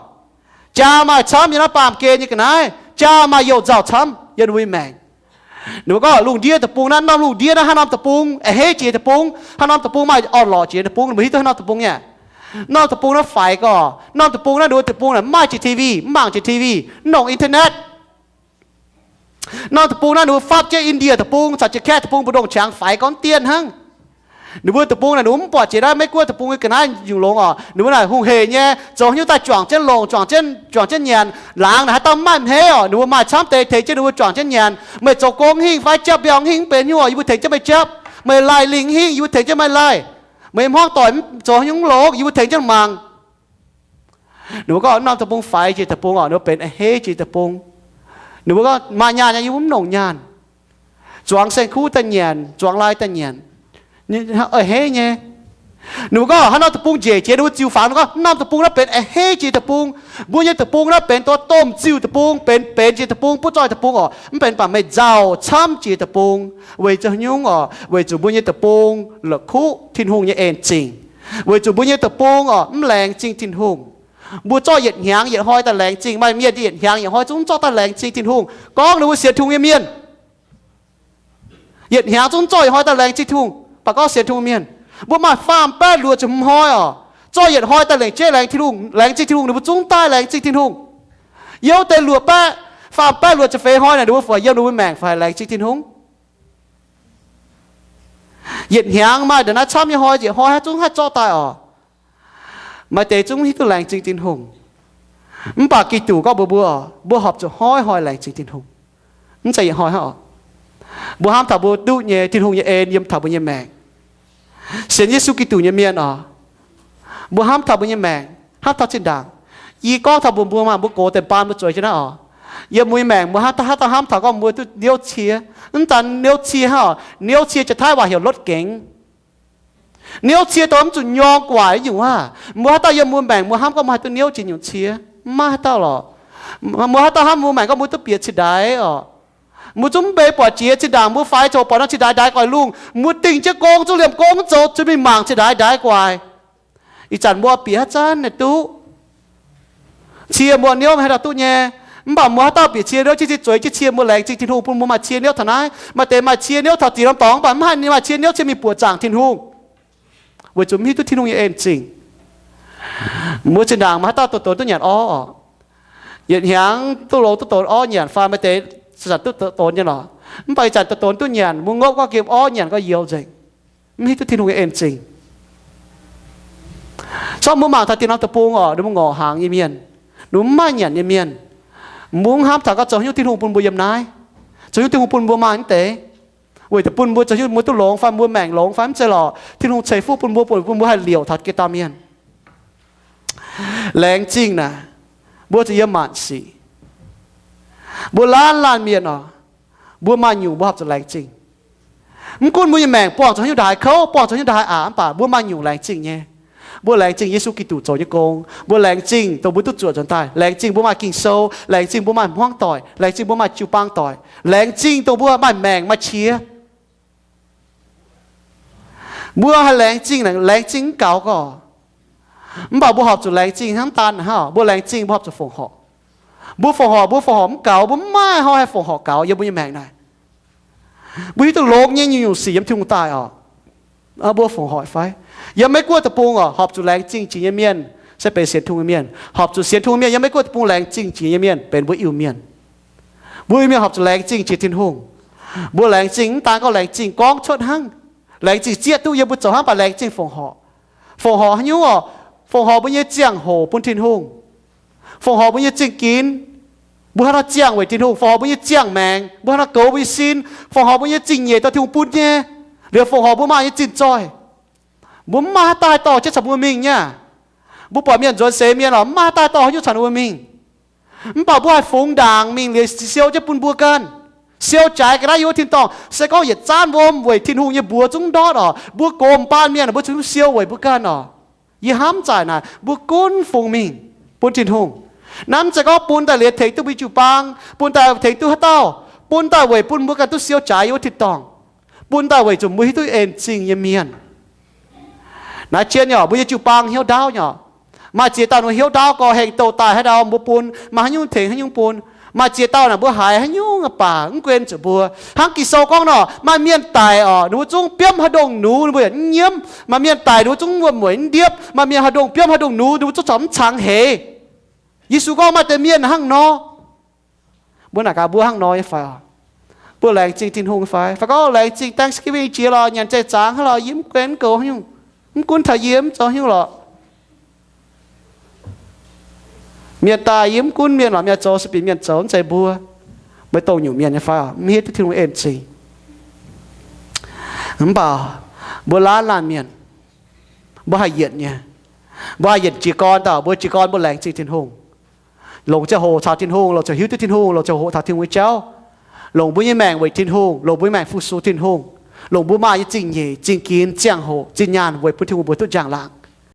jaa maaih camv yiem naaiv baamh gen nyei ga'naaiv, jaa maaih youh nzauh camv yiem ninh mbuo nyei maengc. Ninh mbuo gorngv lungh ndiev deic-bung naaiv, norm lungh ndiev naaiv, haaix norm deic-bung a'hneiv jiex deic-bung, haaix norm deic-bung maaih orn-lorqc jiex deic-bung, ninh mbuo hiuv duqv haaix norm deic-bung nyei. Norm deic-bung naaiv faix gorqv, norm deic-bung naaiv, ninh mbuo deic-bung naaic maaih jiex T V, mv mangc jiex T V, mv longc internet. Norm deic-bung naaiv ninh mbuo fapv jienv India deic-bung caux Japan deic-bung mbu'ndongx qangx faix gorngv mv dienh hnangv. Ninh mbuo deic-bung naaic ninh mbuo mv buatc jiex naaiv Meiv-Guoqv deic-bung nyei ga'naaiv nyungc longx oc. Ninh mbuo naaic hungh hec nyei, zoux haaix nyungc daaih juangc jienv longc, juangc jienv, juangc jienv nyanc. Laangz naaic haaix dauh maiv maaih hmeiv oc, ninh mbuo maaih camv deix tengx jienv ninh mbuo juangc jienv nyanc. Meih zoux gong hingh fai japv mbiauz hingh mv benx nyungc oc, yie mbuo tengx jienv meih japv. Meih laih lingh hingh, yie mbuo tengx jienv meih laih. Meih hmuangv doic zoux haaix nyungc longx, yie mbuo tengx jienv mangc. Ninh mbuo gorngv norm deic-bung faix jiex deic-bung oc, ninh mbuo benx a'hneiv jiex deic-bung. Ninh mbuo gorngv maaih nyaanh nyei yie mbuo mv longc nyaanh. Zuangx saeng-kuv daaih nyanc, zuangx lai daaih nyanc, a'hneiv nyei. Ninh mbuo gorngv haaix norm deic-bung njiec jiex, ninh mbuo ziux fangx ninh gorngv norm deic-bung naaiv benx a'hneiv jiex deic-bung. Mbuo nyei deic-bung naaiv benx dongh domh ziuh deic-bung, benx benx jiex deic-bung, butv zoih deic-bung oc, mv benx baac meih nzauh camv jiex deic-bung. Weic zuqc haaix nyungc oc? Weic zuqc mbuo nyei deic-bung la'kuqv Tin-Hungh nyei en zingh. Weic zuqc mbuo nyei deic-bung oc mv laengz zingh Tin-Hungh. Mbuo zorqv yietc hnyangx yietc hnoi daaih laengz zingh, maaih mienh yietc hnyangx yietc hnoi zungv zorqv daaih laengz zingh Tin-Hungh, gorngv ninh mbuo sienx Tin-Hungh nyei mienh. Yietc hnyangx zungv zorqv yietc hnoi daaih laengz zingh Tin-Hungh, mv baac gorngv sienx Tin-Hungh mienh. Mbuo maaih faam baeqv luoqc ziepc hmz hnoi oc, zorqv yietc hnoi daaih laengz zingh Tin-Hungh, laengz zingh Tin-Hungh, ninh mbuo zungv daaih laengz zingh Tin-Hungh. Yiem wuov deix luoqc baeqv, faam baeqv luoqc ziepc feix hnoi naaic, ninh mbuo fai yiem ninh mbuo maengc fai laengz zingh Tin-Hungh. Yietc hnyangx maaih ndongc naaiv camv nyei hnoi, yietc hnoi haaix zungv haih zorqv daaih oc. Maaih deix zungv hiuv duqv laengz zingh Tin-Hungh. Mv baac Giduc gorngv mbuox mbuo, mbuo horpc zuqc hnoi-hnoi laengz zingh Tin-Hungh. Mv zeiz yietc hnoi hnangv oc. Mbuo hnamv taux mbuo duqv nyei Tin-Hungh nyei en yiem taux mbuo nyei maengc. Sienx Yesu Giduc nyei mienh oc, mbuo hnamv taux mbuo nyei maengc, hnamv taux zinh ndaangc. Yie gorngv taux mbuo, mbuo maaih mbuo gox deix baan mbuo zueiz jienv naaiv oc. Yiem mbuo nyei maengc mbuo hnamv, hnamv taux gorngv mbuo duqv hnyouv cie. Mv daan hnyouv cie hnangv oc, hnyouv cie jiex Taiv waac heuc รถเก๋ง. Hnyouv cie dongh mv zuqc nyorng guaic nyungc aav. Mbuo haaix dauh yiem mbuo maengc mbuo hnamv gorngv mbuo haih duqv hnyouv jiex nyungc cie? Mv maaih haaix dauh lorqc. Mbuo haaix dauh hnamv mbuo maengc gorngv mbuo duqv bieqc cingx ndaix oc. Mbuo zungv mv bei buatc jiex zinh ndaangc mbuo faix zoux buatc norm cingx ndaix ndaix guaic lungh, mbuo dingh jienv gong zungv liemh gong zoux zuqc mingh mangc cingx ndaix ndaix guaic. Ih zanc mbuo bieqc haaix zanc naaic duqv cie, mbuo hnyouv haaix dauh duqv nyei. Mv baac mbuo haaix dauh bieqc cie hnyouv jienv zueiz jienv cie, mbuo laengz zingh Tin-Hungh bun mbuo maaih cie hnyouv taux naaiv. Maaih deix maaih cie hnyouv taux ziex norm dorngx, mv baac mv haih maaih cie hnyouv cie mingh buoqc zaangc Tin-Hungh, weic zuqc mv hiuv duqv Tin-Hungh nyei en zingh. Mbuo zinh ndaangc maaih haaix dauh doqc doqc duqv nyanc orv oc? Yietc hnyangx duqv longx duqv doqc orv nyanc fai maaih deix zanc duqv doqc doqc nyei lorqc. Mv baac ih zanc doqc doqc duqv nyanc, mbuo ngopv gorngv gem orv nyanc gorngv youz nzengc, mv hiuv duqv Tin-Hungh nyei en zingh. Corc mbuo mangc taux dieh norm deic-bung oc, ninh mbuo ngorc hnaangx nyei mienh, ninh mbuo mv maaih nyanc nyei mienh. Mbuo mv hnamv taux gorngv zoux haaix nyungc Tin-Hungh bun mbuo yiem naaiv, zoux haaix nyungc Tin-Hungh bun mbuo maaih mv deix, weic zuqc bun mbuo zoux haaix nyungc mbuo duqv longx fai mbuo maengc longx fai mv zeiz lorqc. Tin-Hungh ceix fuqv bun mbuo, bun mbuo haih liouc taux geh dauh mienh. Laengz zingh naaic, mbuo zuqc yiem maanc sic. Mbuo laanh laanh mienh oc, mbuo maaih nyungc mbuo horpc zuqc laengz zingh. Mv gunv mbuo nyei maengc buangh zuqc haaix nyungc ndaaih kouv, buangh zuqc haaix nyungc ndaaih aqc, mv baac mbuo maaih nyungc laengz zingh nyei. Mbuo laengz zingh Yesu Giduc zoux nyei gong. Mbuo laengz zingh dongh mbuo duqv zuoqc nzuonx daaih. Laengz zingh mbuo maaih Ging-Sou. Laengz zingh mbuo maaih hmuangv doic. Laengz zingh mbuo maaih jiu-baang doic. Laengz zingh dongh mbuo maaih maengc maaih qiex. Mbuo haih laengz zingh, laengz zingh mv gaux gorqv. Mv baac mbuo horpc zuqc laengz zingh hnangv daan hnangv. Mbuo laengz zingh mbuo horpc zuqc fongc horc. Mbuo fongc horc, mbuo fongc horc mv gaux, mbuo mv maaih hnoi haih fongc horc gaux yiem mbuo nyei maengc naaic. Mbuo hiuv duqv longx nyei nyungc-nyungc sic yiem Tin-Hungh daaih oc. Mbuo fongc horc fai? Yiem Meiv-Guoqv deic-bung oc, horpc zuqc laengz zingh jiex nyei mienh se benx sienx Tin-Hungh nyei mienh. Horpc zuqc sienx Tin-Hungh mienh yiem Meiv-Guoqv deic-bung laengz zingh jiex nyei mienh benx mbuo Iu-Mienh. Mbuo Iu-Mienh horpc zuqc laengz zingh jiex Tin-Hungh. Mbuo laengz zingh mv daan gorngv laengz zingh gorngv cuotv hnangv, laengz zingh zieqv duqv yiem mbuo zoux hnangv, mv baac laengz zingh fongc horc. Fongc horc haaix nyungc oc? Fongc horc mbuo nyei ziangh hoc bun Tin-Hungh. Fongc horc mbuo nyei zingh ginx, mbuo haaix nor ziangh weic Tin-Hungh. Fongc horc mbuo nyei ziangh maengc, mbuo haaix nor goux mbuo nyei sin. Fongc horc mbuo nyei zingh nyeic dongh Tin-Hungh bun nyei, liuz fongc horc mbuo maaih nyei zinh zoih. Mbuo mv maaih haaix dauh haih dorh jienv caux mbuo mingh nyei aqv. Mbuo buatc mienh nzuonx seix mienh oc, mv maaih haaix dauh haih dorh haaix nyungc caux ninh mbuo mingh. Mv baac mbuo haih fungx ndaangc mingh liuz siou jienv bun mbuo ganh. Siou jaaix ga'naaiv yiem wuov tin-dorngh, se gorngv yietc zaanv wuom weic Tin-Hungh nyei mbuox zungv ndortv oc, mbuo gox m'baan mienh mbuo cingx siou weic mbuo ganh oc. Yie hnamv zaaic naaic, mbuo gunv fungx mingh bun Tin-Hungh. Naaiv mv zeiz gorngv bun daaih liuz tengx duqv mbuo jiu-baang, bun daaih tengx duqv haaix dauh, bun daaih weic bun mbuo ganh duqv siou jaaix yiem wuov tin-dorngh, bun daaih weic zuqc mbuo hiuv duqv en zingh nyei mienh. Naaiv zien nyei, mbuo nyei jiu-baang hnyouv ndaauv nyei. Maaih ziex dauh ninh hnyouv ndaauv gorx, hengx douh daaih haaix ndau mbuo bun, maaih haaix nyungc tengx haaix nyungc bun. Maaih ziex dauh naaic mbuo haiz haaix nyungc baac mv gunv zuqc mbuo. Hnangv Ging-Sou gorngv nor, maaih mienh daic orqc, ninh mbuo zungv biomv haaix ndongh nux ninh mbuo yaac mv nyiemv. Maaih mienh daic ninh mbuo zungv wuom-mueic mv ndiepv. Maaih mienh haaix ndongh biomv haaix ndongh nux ninh mbuo zungv corc mv cangx heix. Yesu gorngv maaih deix mienh hnangv nor. Mbuo naaic gaax mbuo hnangv nor nyei fai oc? Mbuo laengz zingh Tin-Hungh fai? Fai gorngv laengz zingh Thanksgiving jiex lorqc, nyanc jai zaangc hnangv lorqc, yie mv guen goux haaix nyungc, mv gunv taux yie mv zoux haaix nyungc lorqc. Mienh daaih yie mv gunv, mienh lorqc mienh zoux se bieqc mienh zoux, mv zeiz mbuo. Mbuo dongh nyungc mienh nyei fai oc? Mv hiuv duqv Tin-Hungh en zingh. Mv baac mbuo laanh laanh mienh, mbuo haih yienc nyei. Mbuo haih yienc jiez gorn dauh, mbuo jiez gorn mbuo laengz zingh Tin-Hungh. Longc ziangh hoc caux Tin-Hungh, longc ziangh hoc hiuv duqv Tin-Hungh, longc ziangh hoc taux Tin-Hungh nyei jauv. Longc mbuo nyei maengc weic Tin-Hungh, longc mbuo nyei maengc fu-sux Tin-Hungh. Longc mbuo maaih nyei zingh nyeic, zingh ginx, ziangh hoc, zinh nyaanh weic bun Tin-Hungh mbuo duqv njang-laangc.